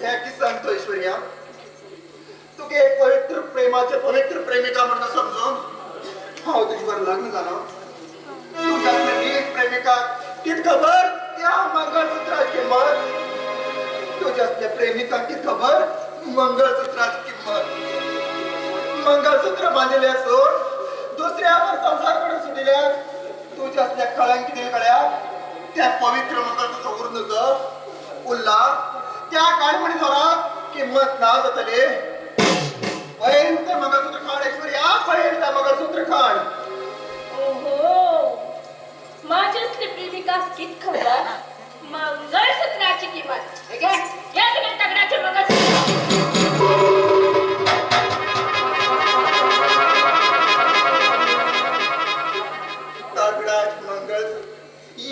हे कितें सांगतो ऐश्वर्या, तुगे एक पवित्र प्रेमाचे पवित्र प्रेमिका म्हणून समजून हांव तुजे बर लग्न जालो. तुज्या नीच प्रेमिका कित खबर त्या मंगळसूत्राची किंमत, तुज्या प्रेमिका कित खबर मंगळसूत्राची किंमत. मंगळसूत्र बांदिल्ले सोड दुसऱ्या संसार कडून सुटिल्या तुज्या असल्या कळंकितील कळ्या त्या पवित्र मंगळसूत्र उरून उरला त्या काळमणी जोरात किंमत ना जातली. पहिले ते मंगळसूत्र काढ ऐश्वर्या, पहिले ते मंगळसूत्र काढ. ओहो, माझ्या असली प्रेमिका कित खबर मंगळसूत्राची किंमत. या दगडाचे मंगळसूत्र.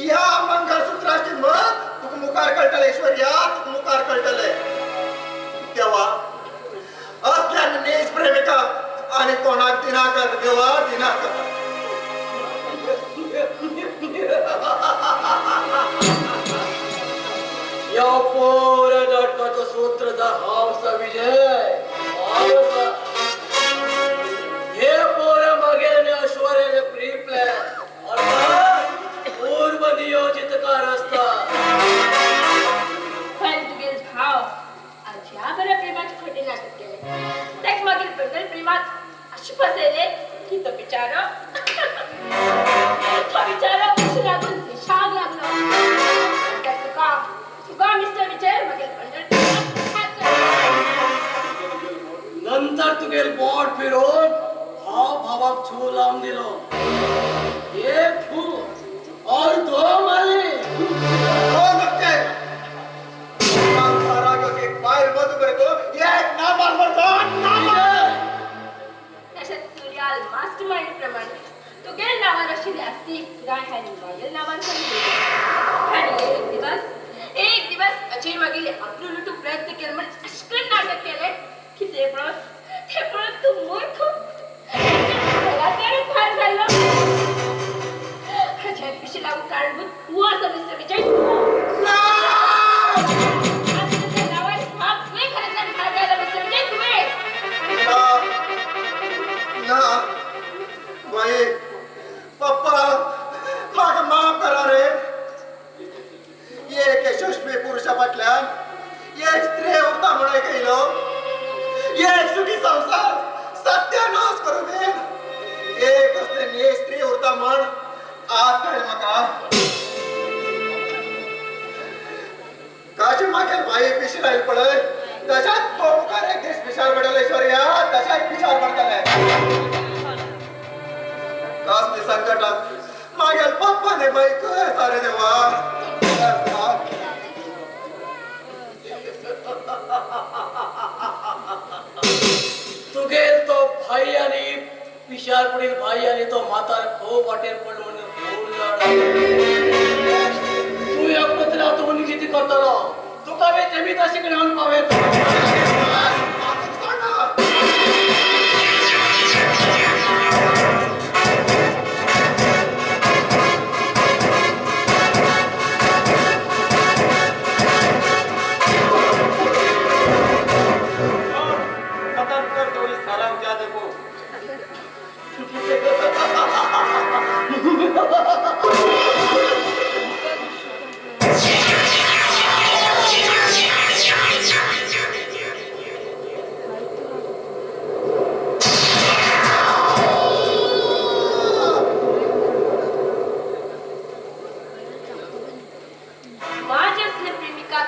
या मंगळसूत्राची मत तुका मुखार कळटले ऐश्वर्या, तुका मुखार कळटले. देवा असल्या नीच प्रेमिका आणि कोणाक दिनाकर, देवा दिनाकर. या पोऱ्या नाटकाचो सूत्रधार हांव विजय. हे पोऱ्या मागेले ऐश्वर्याने प्री प्लॅन अर्थात पूर्व नियोजित कारस्थान. पण तुगेल भाव अज्या बऱ्या प्रेमाचे खोटे नाटक केले. तेक मागीर बदल प्रेमात अशी फसयले की तो बिचारो तो बिचारो उशी लागून दिशाक लागलो. तुका तुका मिस्टर विजय मागीर बंडल. नंतर तुगेल बोट फिरोवन हांव भावाक छू लावन दिलो. एक फू और दो माली. तशेंच मास्टर माइंड प्रमाणे तुगेल नावार आशिल्ली आसती गाय हांणी मागेल नावार सांगली. आनी एक दिवस अजय मागेले आपलो लुटू प्रयत्न केलो म्हण अशें नाटक केलें की ते पळोवन तूं मूर्ख घरांतल्यानूच भायर जाल्लो. हाज्या पिशे लागून कारणभूत तूं आसा मिस्टर विजय, तूं. आनी तुज्या नांवार भाग तुवें घरांतल्यान भायर जालो मिस्टर विजय, तुवें. ना बाई, पप्पा म्हाका माफ करा रे. एक यशस्वी पुरुषा फाटल्यान एक स्त्री उरता म्हणून येयलो. एक सुखी संसार सत्यानाश करून एक असले नी स्त्री उरता म्हण आज कळ्ळें म्हाका. काशी मागीर बाई पिशी रायल पळय तशाच तो मुखार एक दीस पिशार पडटले ऐश्वर्या, तशाच पिशार पडटले. कसली संकटात मागेल पप्पा ने बाई खंय आसा रे देवा. तुगेल तो भाई आनी पिशार पडील भाई आनी तो म्हातार खूब वाटेर पड म्हणून तूं एकटोच रावता म्हणून कितें करतलो. तुका बी तेमी तशें कडेन पावयता. खत्म कर दो इस हरामजादे को. माझ्या असले प्रेमिका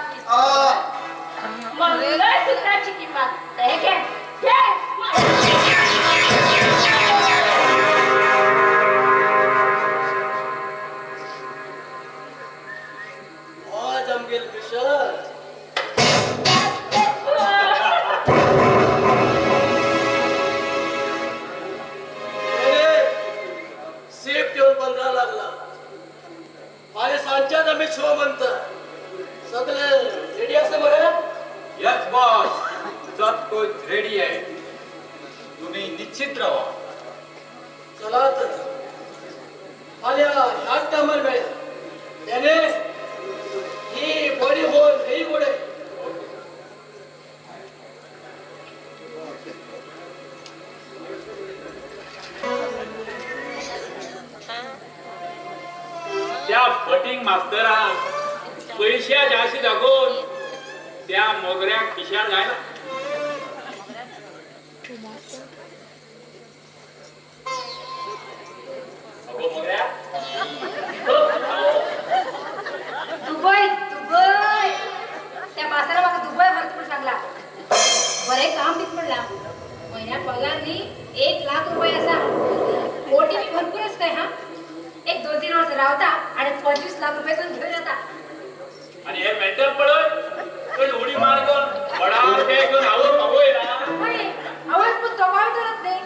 मंगळसूत्राची किंमत. हे घे घे. आज आमगेल मिशन. सेफ ठेवून 15 लागला. फाल्यां सांजच्याच आमी शो म्हणटा. सगळे रेडी आसा मरे? यस बॉस, सब कुछ रेडी आहे. तुम्ही निश्चित राहा. चला तर फाल्यां ह्याच टायमार मेळया. त्याने ही बॉडी होल ही गोडे. मास्तरान पैशा जाशी दाखोवन त्या मोगऱ्याक पिशार घायला. अगो मोगऱ्या, दुबय दुबय त्या मास्तरा म्हाका दुबय व्हरता म्हूण सांगला. बरें काम दीत म्हणला. म्हयन्या पगार न्ही 1 लाख रुपये आसा. ओटी बी भरपूर आसता. हा एक 2-3 वर्स रावता आनी 25 लाख रुपये घेवन येता. आणि हे मेंटल पळय थंय उडी मार घेवन वडार ते घेवन आवय आवय आवय पूण तोपाव करत न्ही.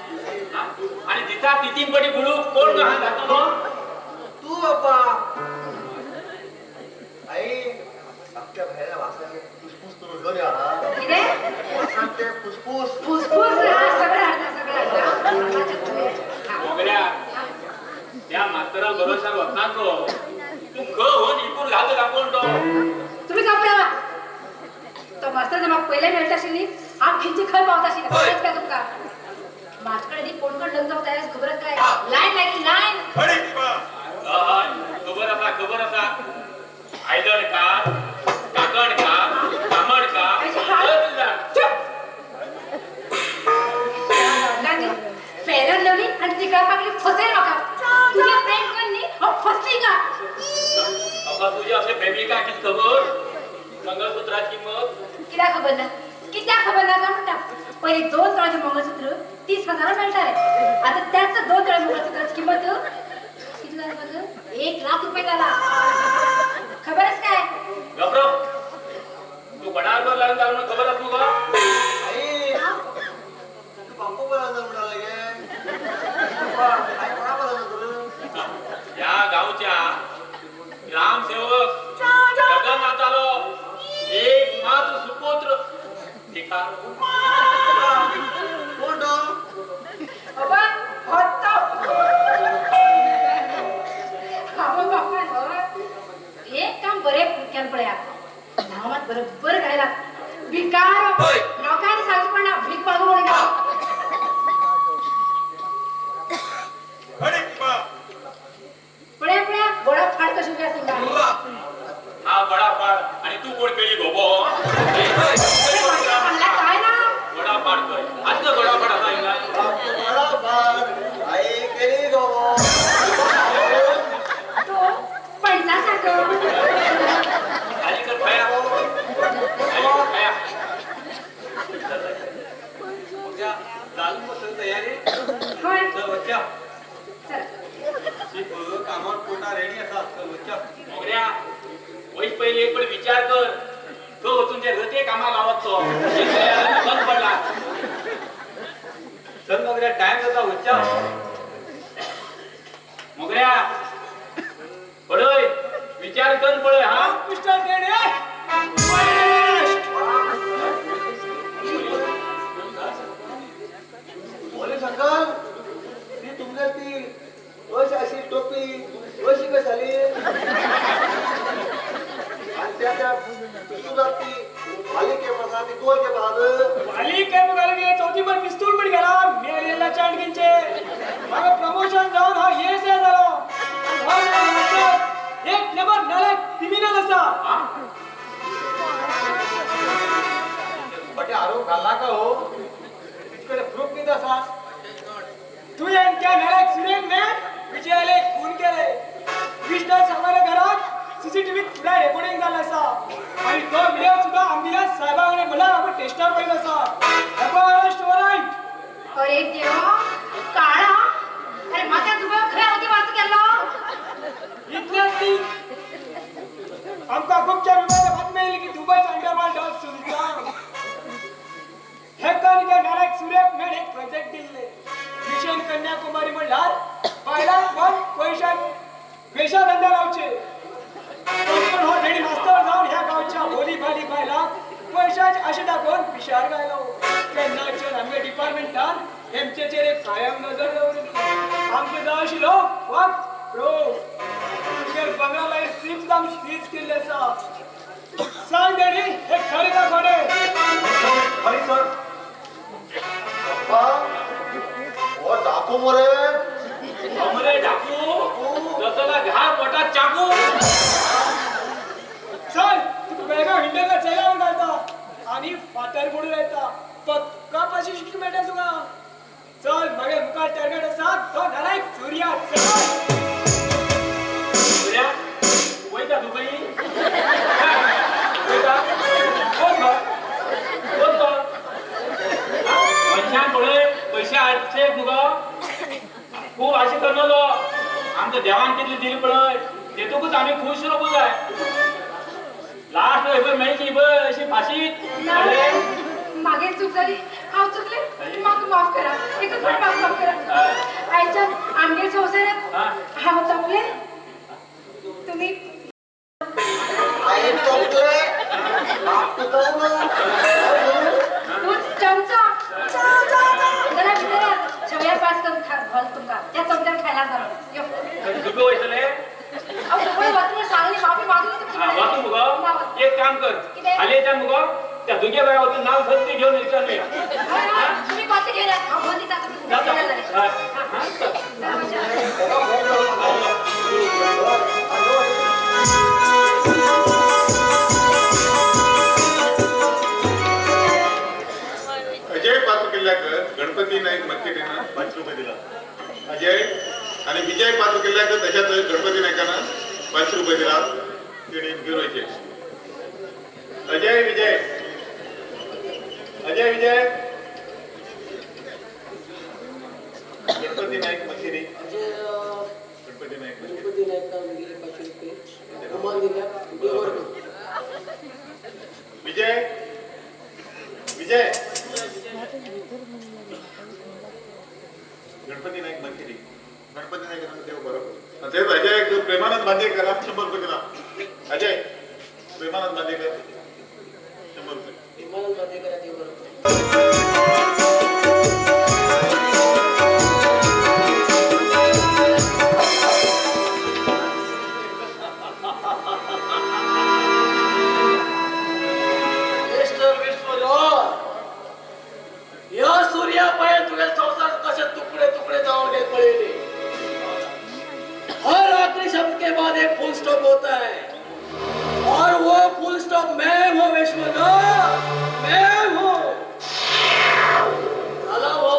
आणि दिसा 3-3 पटी गुळू कोण हात घातलो तू बाप्पा. आई आमच्या भायल्या वासाचे फुसफुस करून घेऊन या. कितें वासाचे फुसफुस फुसफुस सगळं हाडटा सगळं हाडटा. मोगऱ्या त्या मास्तरा भरोशार वचनाक तू खंय इकून घालता दाखोवन तो. तुम्ही घाबरावा. तो मास्तर जर म्हाका पयले मेळटा आशिल्ली हांव खंयची खंय पावता आशिल्लें खबरच काय तुमकां. म्हाजे कडेन कोण कोण लग्न जावं तयार खबरच काय. लायन लागली लायन. खबर आसा खबर आसा. आयदन कार काकण कार कामण कार फेरन लवली आनी तिका पाकली फसयल म्हाका. तुजें प्रेम कर न्ही हांव फसली का. बाबा तुजी अशें प्रेमिका कितें खबर मंगळसूत्राची किंमत कित्याक खबर ना. कित्याक खबर ना काय म्हणटा. पयलीं 2 तोळ्याचें मंगळसूत्र 30,000 मेळटालें. आतां त्याच 2 तोळ्या मंगळसूत्राची किंमत कितली जाली? 1 लाख रुपये जाला. खबरच काय. घाबरो तू कोणा बरोबर लग्न जालो म्हणून खबर आसा मुगो. आई तू बापू बरोबर लग्न म्हणटा गे. आई कोणा बरोबर लग्न जालो? ह्या गांवच्या ग्रामसेवक जगन्नाथालो एक मात्र सुपुत्र भिकार. कोण तो? बाबा होतो. बाबा बाबा एक काम बरें केलें पळया. नांव मात बरोबर घायला भिकार. लोकांनी सांगचें पडना भीक मागूं म्हणून. पळया पळया गोडा फाड कशी उबी आसा. हा बडा फाड आणि तू कोण केळी गोबो सांगला काय ना. गोडा फाड खंय आजलो गोडा फाड आसा हिंगा. गोडा फाड आई केळी गोबो तो पणसा सारको. खाली कर खाया खाया. चालू मग तयारी. हय चल वच्चा. चल कामावर पोटा रेडी आसा. चल वच्चा. मोगऱ्या वयस पयलीं एक वेळ विचार कर. तो वचून ते रते कामाक लावत तो बंद पडला. चल मोगऱ्या टायम जाता वच्चा. मोगऱ्या पळय विचार कर पळय. हा मिस्टर देणे पोलीस अंकल ती तुमगे ती अशी अशी टोपी अशी कशी जाली आनी त्या त्या पिस्तुलात ती वाली केप आसा ती गोल केप आसा. वाली केप घालून गे चौथी पण पिस्तूल पण गेला मेरेला चांडकींचे. म्हाका प्रमोशन जावन हांव एस I जालो. एक नंबर नालायक क्रिमिनल आसा. बटे आरोप घालना का हो तिचे प्रूफ कितें आसा? तुवें त्या नालायक सुरेन ने विजयाले खून केले. विष्णू सामान्य घरात सीसीटीव्ही पुराय रेकॉर्डिंग जाल्लें आसा आनी तो व्हिडिओ सुद्दां आमगेल्या साहेबा कडेन म्हणल्यार आमकां टेस्टार पयलो आसा. Arrest warrant. अरे देवा काळा अरे म्हाका दुबय खंय अवती वाचू केल्लो. इतल्यात ती आमकां गुप्तचर विभागाक बातमी मेळ्ळी की दुबयचो अंडरवर्ल्ड डॉन सुलतान हेका आनी त्या नालायक सुर्याक मेळ एक प्रोजेक्ट दिल्ले. मिशन कन्याकुमारी म्हणल्यार बायलांक पण पयशान वेशा धंदा लावचे. पण हो धेणी मास्तर जावन ह्या गांवच्या होली भाली बायलांक पयशाचे आशे दाखोवन पिशार घायलो. तेन्नाच्यान आमच्या डिपार्टमेंटान हेमचेचेर एक कायम नजर दवरिल्ली. आमकां जाय आशिल्लो फक्त प्रूफ. तुगेर बंगला लायट सीम सुद्दां आमी सीज केल्ली आसा. सांग देणी हे खरें काय खोटें? खरी सर. बाप्पा हो डाकू मरे. मरे डाकू जसला घाल पोटात चाकू. फातर पडून येता तो तुका पाशी शिकूंक मेळटा तुका. चल मागीर मुखार टार्गेट आसा तो नालायक सूर्या. चल सूर्या वयता दुबई वयता. कोण गो कोण तो मनशान पळय पयशे हाडचे मुगो खूब आशा करनलो. आमच्या देवान कितली दिली पळय तेतूकच आमी खूश रावूंक जाय. लास्ट पळय मेळची पळय अशी फाशीत. मागीर चूक जाली हांव चुकले म्हाका माफ करा. एकच फावट म्हाका माफ करा. आयच्यान आमगेर संवसारात हांव तोपले तुमी तूच चमचो जरा भितर सगळ्या पास करून घाल तुमकां त्या चमच्यान खायला घाल. यो दुबे वयतले. हांव दुबय वता सांगली माफी मागली तुमचे कडेन. मुगो एक काम कर हालींच्यान मुगो त्या दुगे बाय वचून नाव सत्य घेवन विचारूया. तुमी कॉफी घेवन हांव फोन दिता. अजय पात्र केल्ल्याक गणपती नाईक मक्केटीनं 5 रुपये दिला. अजय आणि विजय पात्र केल्ल्याक तशाच गणपती नायकानं 5 रुपये दिला. तेणी घेऊन वयचे. अजय विजय अजय विजय गणपती नाईक मखेरी. गणपती नाईक गणपती नाईकान दिले 5 रुपये. उमान दिल्या. विजय विजय गणपती नाईक मखेरी. गणपती नाईक देव बरोबर. तेच अजय प्रेमानंद बांदेकर 100 रुपये दिला. अजय प्रेमानंद बांदेकर 100 रुपये. प्रेमानंद बांदेकर देव बरोबर. मिस्टर विश्वनाथ ह्या सूर्या पळय तुगे संवसार कशे तुकडे तुकडे जावन गेले पळयले. हर आखिरी शब्द के बाद एक फुल स्टॉप होता है और वो फुल स्टॉप मैं हूँ विश्वनाथ, मैं हूँ. झाला हो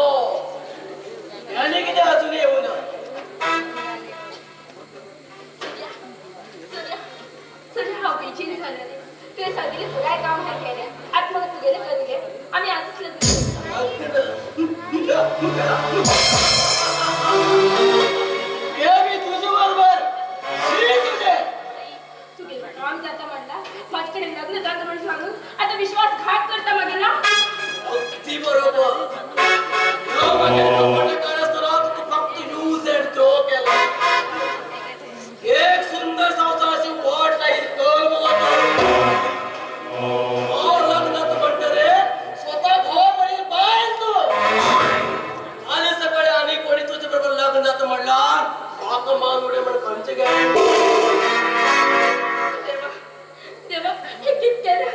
याने किती अजून येऊ ना. सूर्या हांव बेचैन जालें रे. तुवें सांगिल्लें पुराय काम हांवें केलें. आतां म्हाका तुगेलें करून घे. आमी आजच लग्न. तुझे बरोबर तुझे तुगेलें काम जाता म्हणला माझे कडेन लग्न जाता म्हणून सांगून आता विश्वासघात करता मागीर ना. अगदी बरोबर. तू फक्त यूज अँड थ्रो केला. एक सुंदर संसाराची वाट लागली कर मग लग्न म्हणत रे स्वतः घोव आणि बायल तू. आले सकाळी आणि कोणी तुझ्या बरोबर लग्न जातं म्हणला म्हाका मान उडे म्हण खंयचे गेले. देवा देवा हे कितें केलें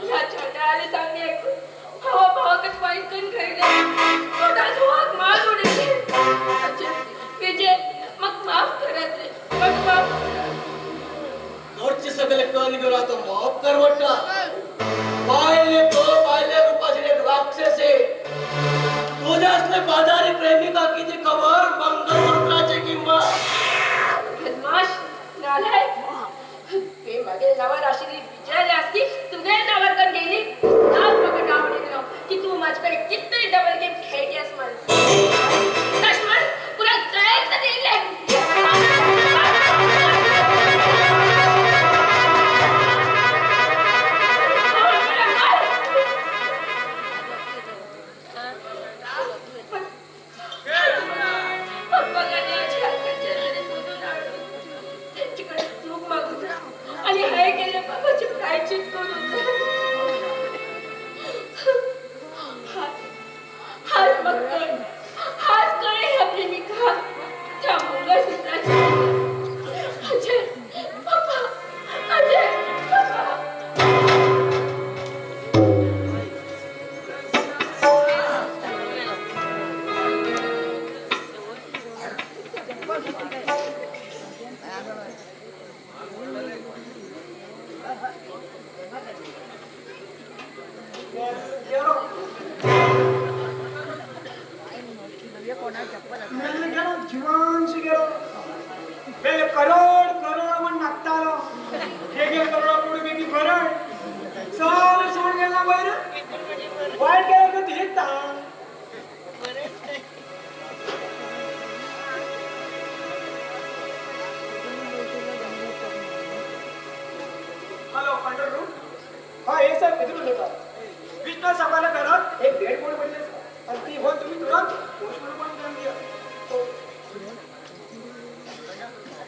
ह्या चांडाळाले सांगणे आयकून भावा भावाकच वायट करून खायले. स्वतः घोवाक मान उडयले. विजय म्हाका माफ करात रे, म्हाका माफ करात. घरचे सगळे कन घेऊन आता माफ कर म्हणटा. बायले तो बायले रुपाचे एक राक्षस आहे. तुझ्या असले बाजारी प्रेमिका किती खबर मंगळसूत्राची किंमत. बदमाश नालायक तुवें म्हागे नांवार आशिल्ली विजयाली आसती तुगे नांवार करून गेली. नाच म्हाका डावण येयलो की तूं म्हाजे कडेन कितले डबल गेम खेळटी आस म्हण. तशें म्हण पुराय जळत येयलें. आणि हाय केले बाबा गेलो मेल्ले गेलो जिवानशी गेलो मेले करोड करोड म्हण नागतालो हे गेल करोडा पुढे बेगी भरण सगळें सोड गेला वयर वायट गेलो तर तुजी ताण. हॅलो कंट्रोल रूम, हय हे साहेब कितें उलयता? विष्णू साबाला घरात एक डेड बॉडी पडली आसा आनी ती व्हरून तुमी तुरंत पोस्टमॉर्टम करून दिया.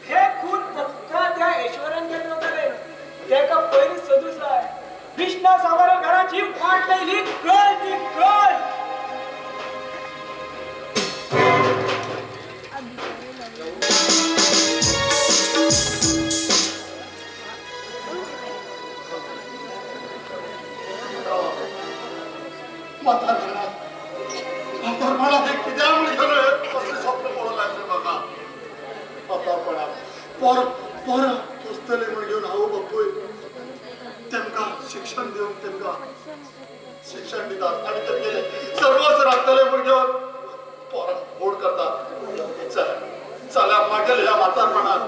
हे खून पक्का त्या ऐश्वर्यान केल्ले वताले, तेका पयलीं सोदूंक जाय. विष्णू साबारा घराची वाट लायली गल ती गल. म्हातारपणा म्हातारपणा हे कित्याक म्हूण गेलो कसलें स्वप्न पळोवंक लागलें म्हाका. म्हातारपणा पोर पोरां पोसतले म्हूण घेवन हांव बापूय तेमकां शिक्षण दिवन तेमकां शिक्षण दितात आनी तेमगेलें सर्वस्व राखतले म्हूण घेवन पोरां व्हड करतात. चल चल्या मागेल ह्या म्हातारपणात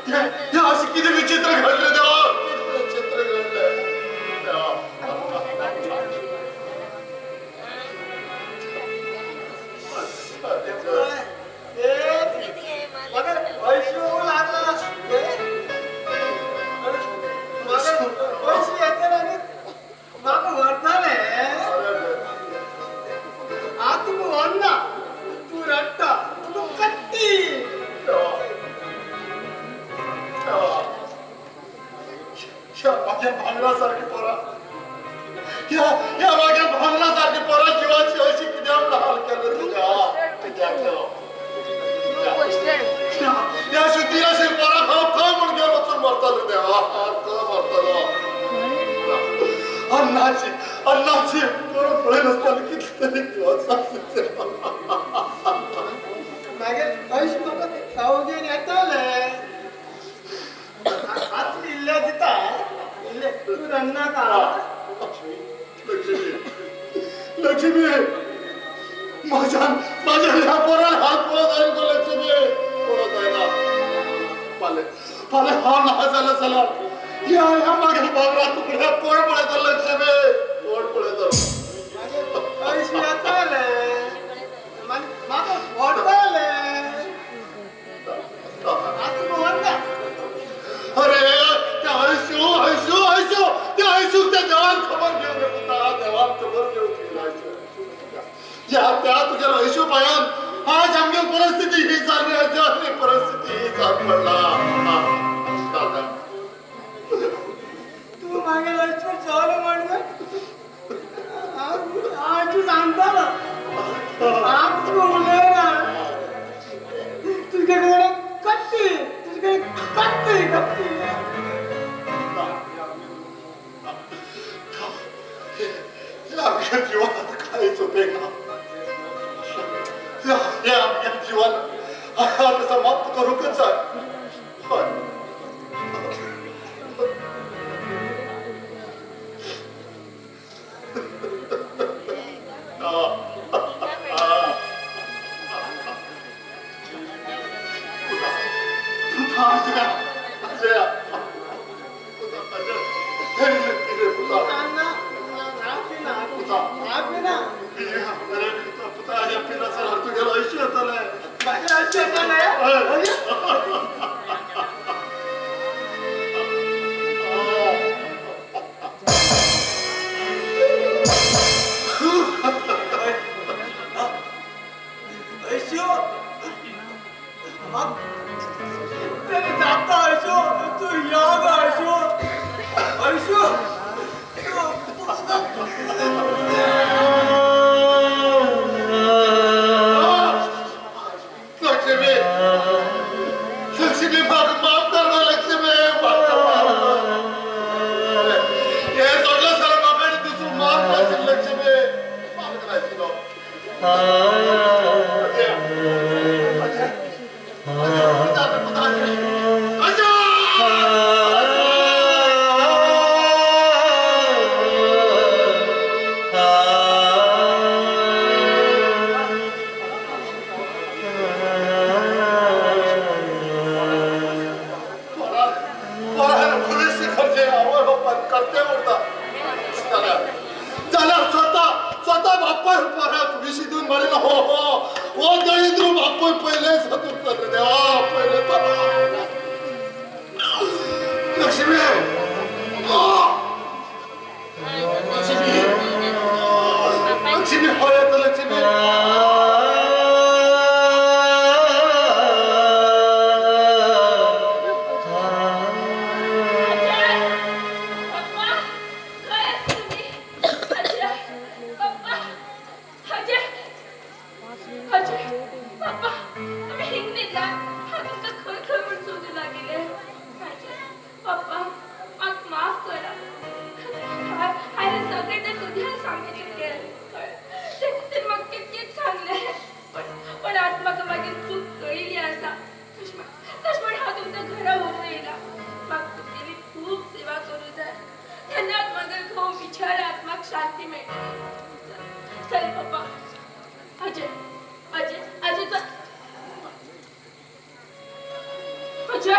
हें अशें कितें विचित्र घडलें देवा, कितें विचित्र घडलें देवा. पयशे येतले आनी म्हाका व्हरतले. आतां तुका व्हरना, तूं रडटा, तुका कट्टी. माझ्या भांगरासारखी पोरा, ह्या माझ्या भांगरासारखी पोरा जिवाची अशी कित्याक हाल केलो तुज्या, कित्याक केलो ह्या शुद्धीला पोरा हांव खंय म्हूण घेवन वचून मरतलो देवा, खंय मरतलो. अन्नाची अन्नाची करून पळय नासताले कितले तरी दिवस. मागीर पयशे म्हाका खावंक घेवन येताले. आतां इल्ले दिता इल्ले, तूं रडनाका. लक्ष्मी लक्ष्मी माझ्या माझ्या ह्या पोराला हात पळत जायना गो लक्ष्मी, पळत जायना. पाले पाले हांव ना जालें जाल्यार ह्या ह्या मागीर भांगरा तुकड्या कोण पळयतलो लक्ष्मी, कोण पळयतलो? मागीर पयशे येताले म्हाका व्हरताले. आतां तुका व्हरना. अरे त्या हयशू हयशू हयशू त्या हयशूक त्या देवान खबर घेवन पुता, देवान खबर घेवन ह्या त्या तुज्या हयशू पायान आज आमगे परिस्थिती ही जाली, आमची परिस्थिती ही जावन पडला. तूं मागीर हयशू चल म्हण हांव सांगतालो, हांव तुका उलयना. तुजे कडेन कट्टी, तुजे कडेन कट्टी कट्टी. आमच्या जिवात कांयच उपेग ना, हे आमच्या जिवान आतां समाप्त करूंकच जाय. बापाय पोराक विशी दिवन मारिल्लो हो हो हो दळिद्र बापूय पयले हातूंत रे देवा पयले. लक्ष्मी लक्ष्मी लक्ष्मी हो येता लक्ष्मी. शांती मेळटली. चल पप्पा. अजय अजय अजय चल. अजय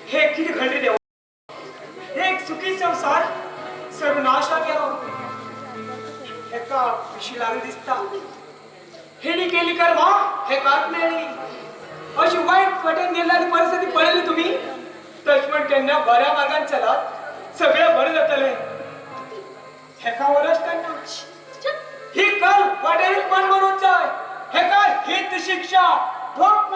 हे किती घडले देवा, एक सुखी संसार सर्वनाशा गेलो. एका पिशी लागली दिसता हेणी केली कर्मा हेकाच मेळ्ळी. अशी वाईट वाटेन गेल्ली परिस्थिती पळयली तुमी तश म्हण केन्ना बऱ्या मार्गान चलात सगळें बरें जातलें. हेका वरस तेन्ना ही कल वाटेर मन म्हणून जाय. हेका हित शिक्षा भोग.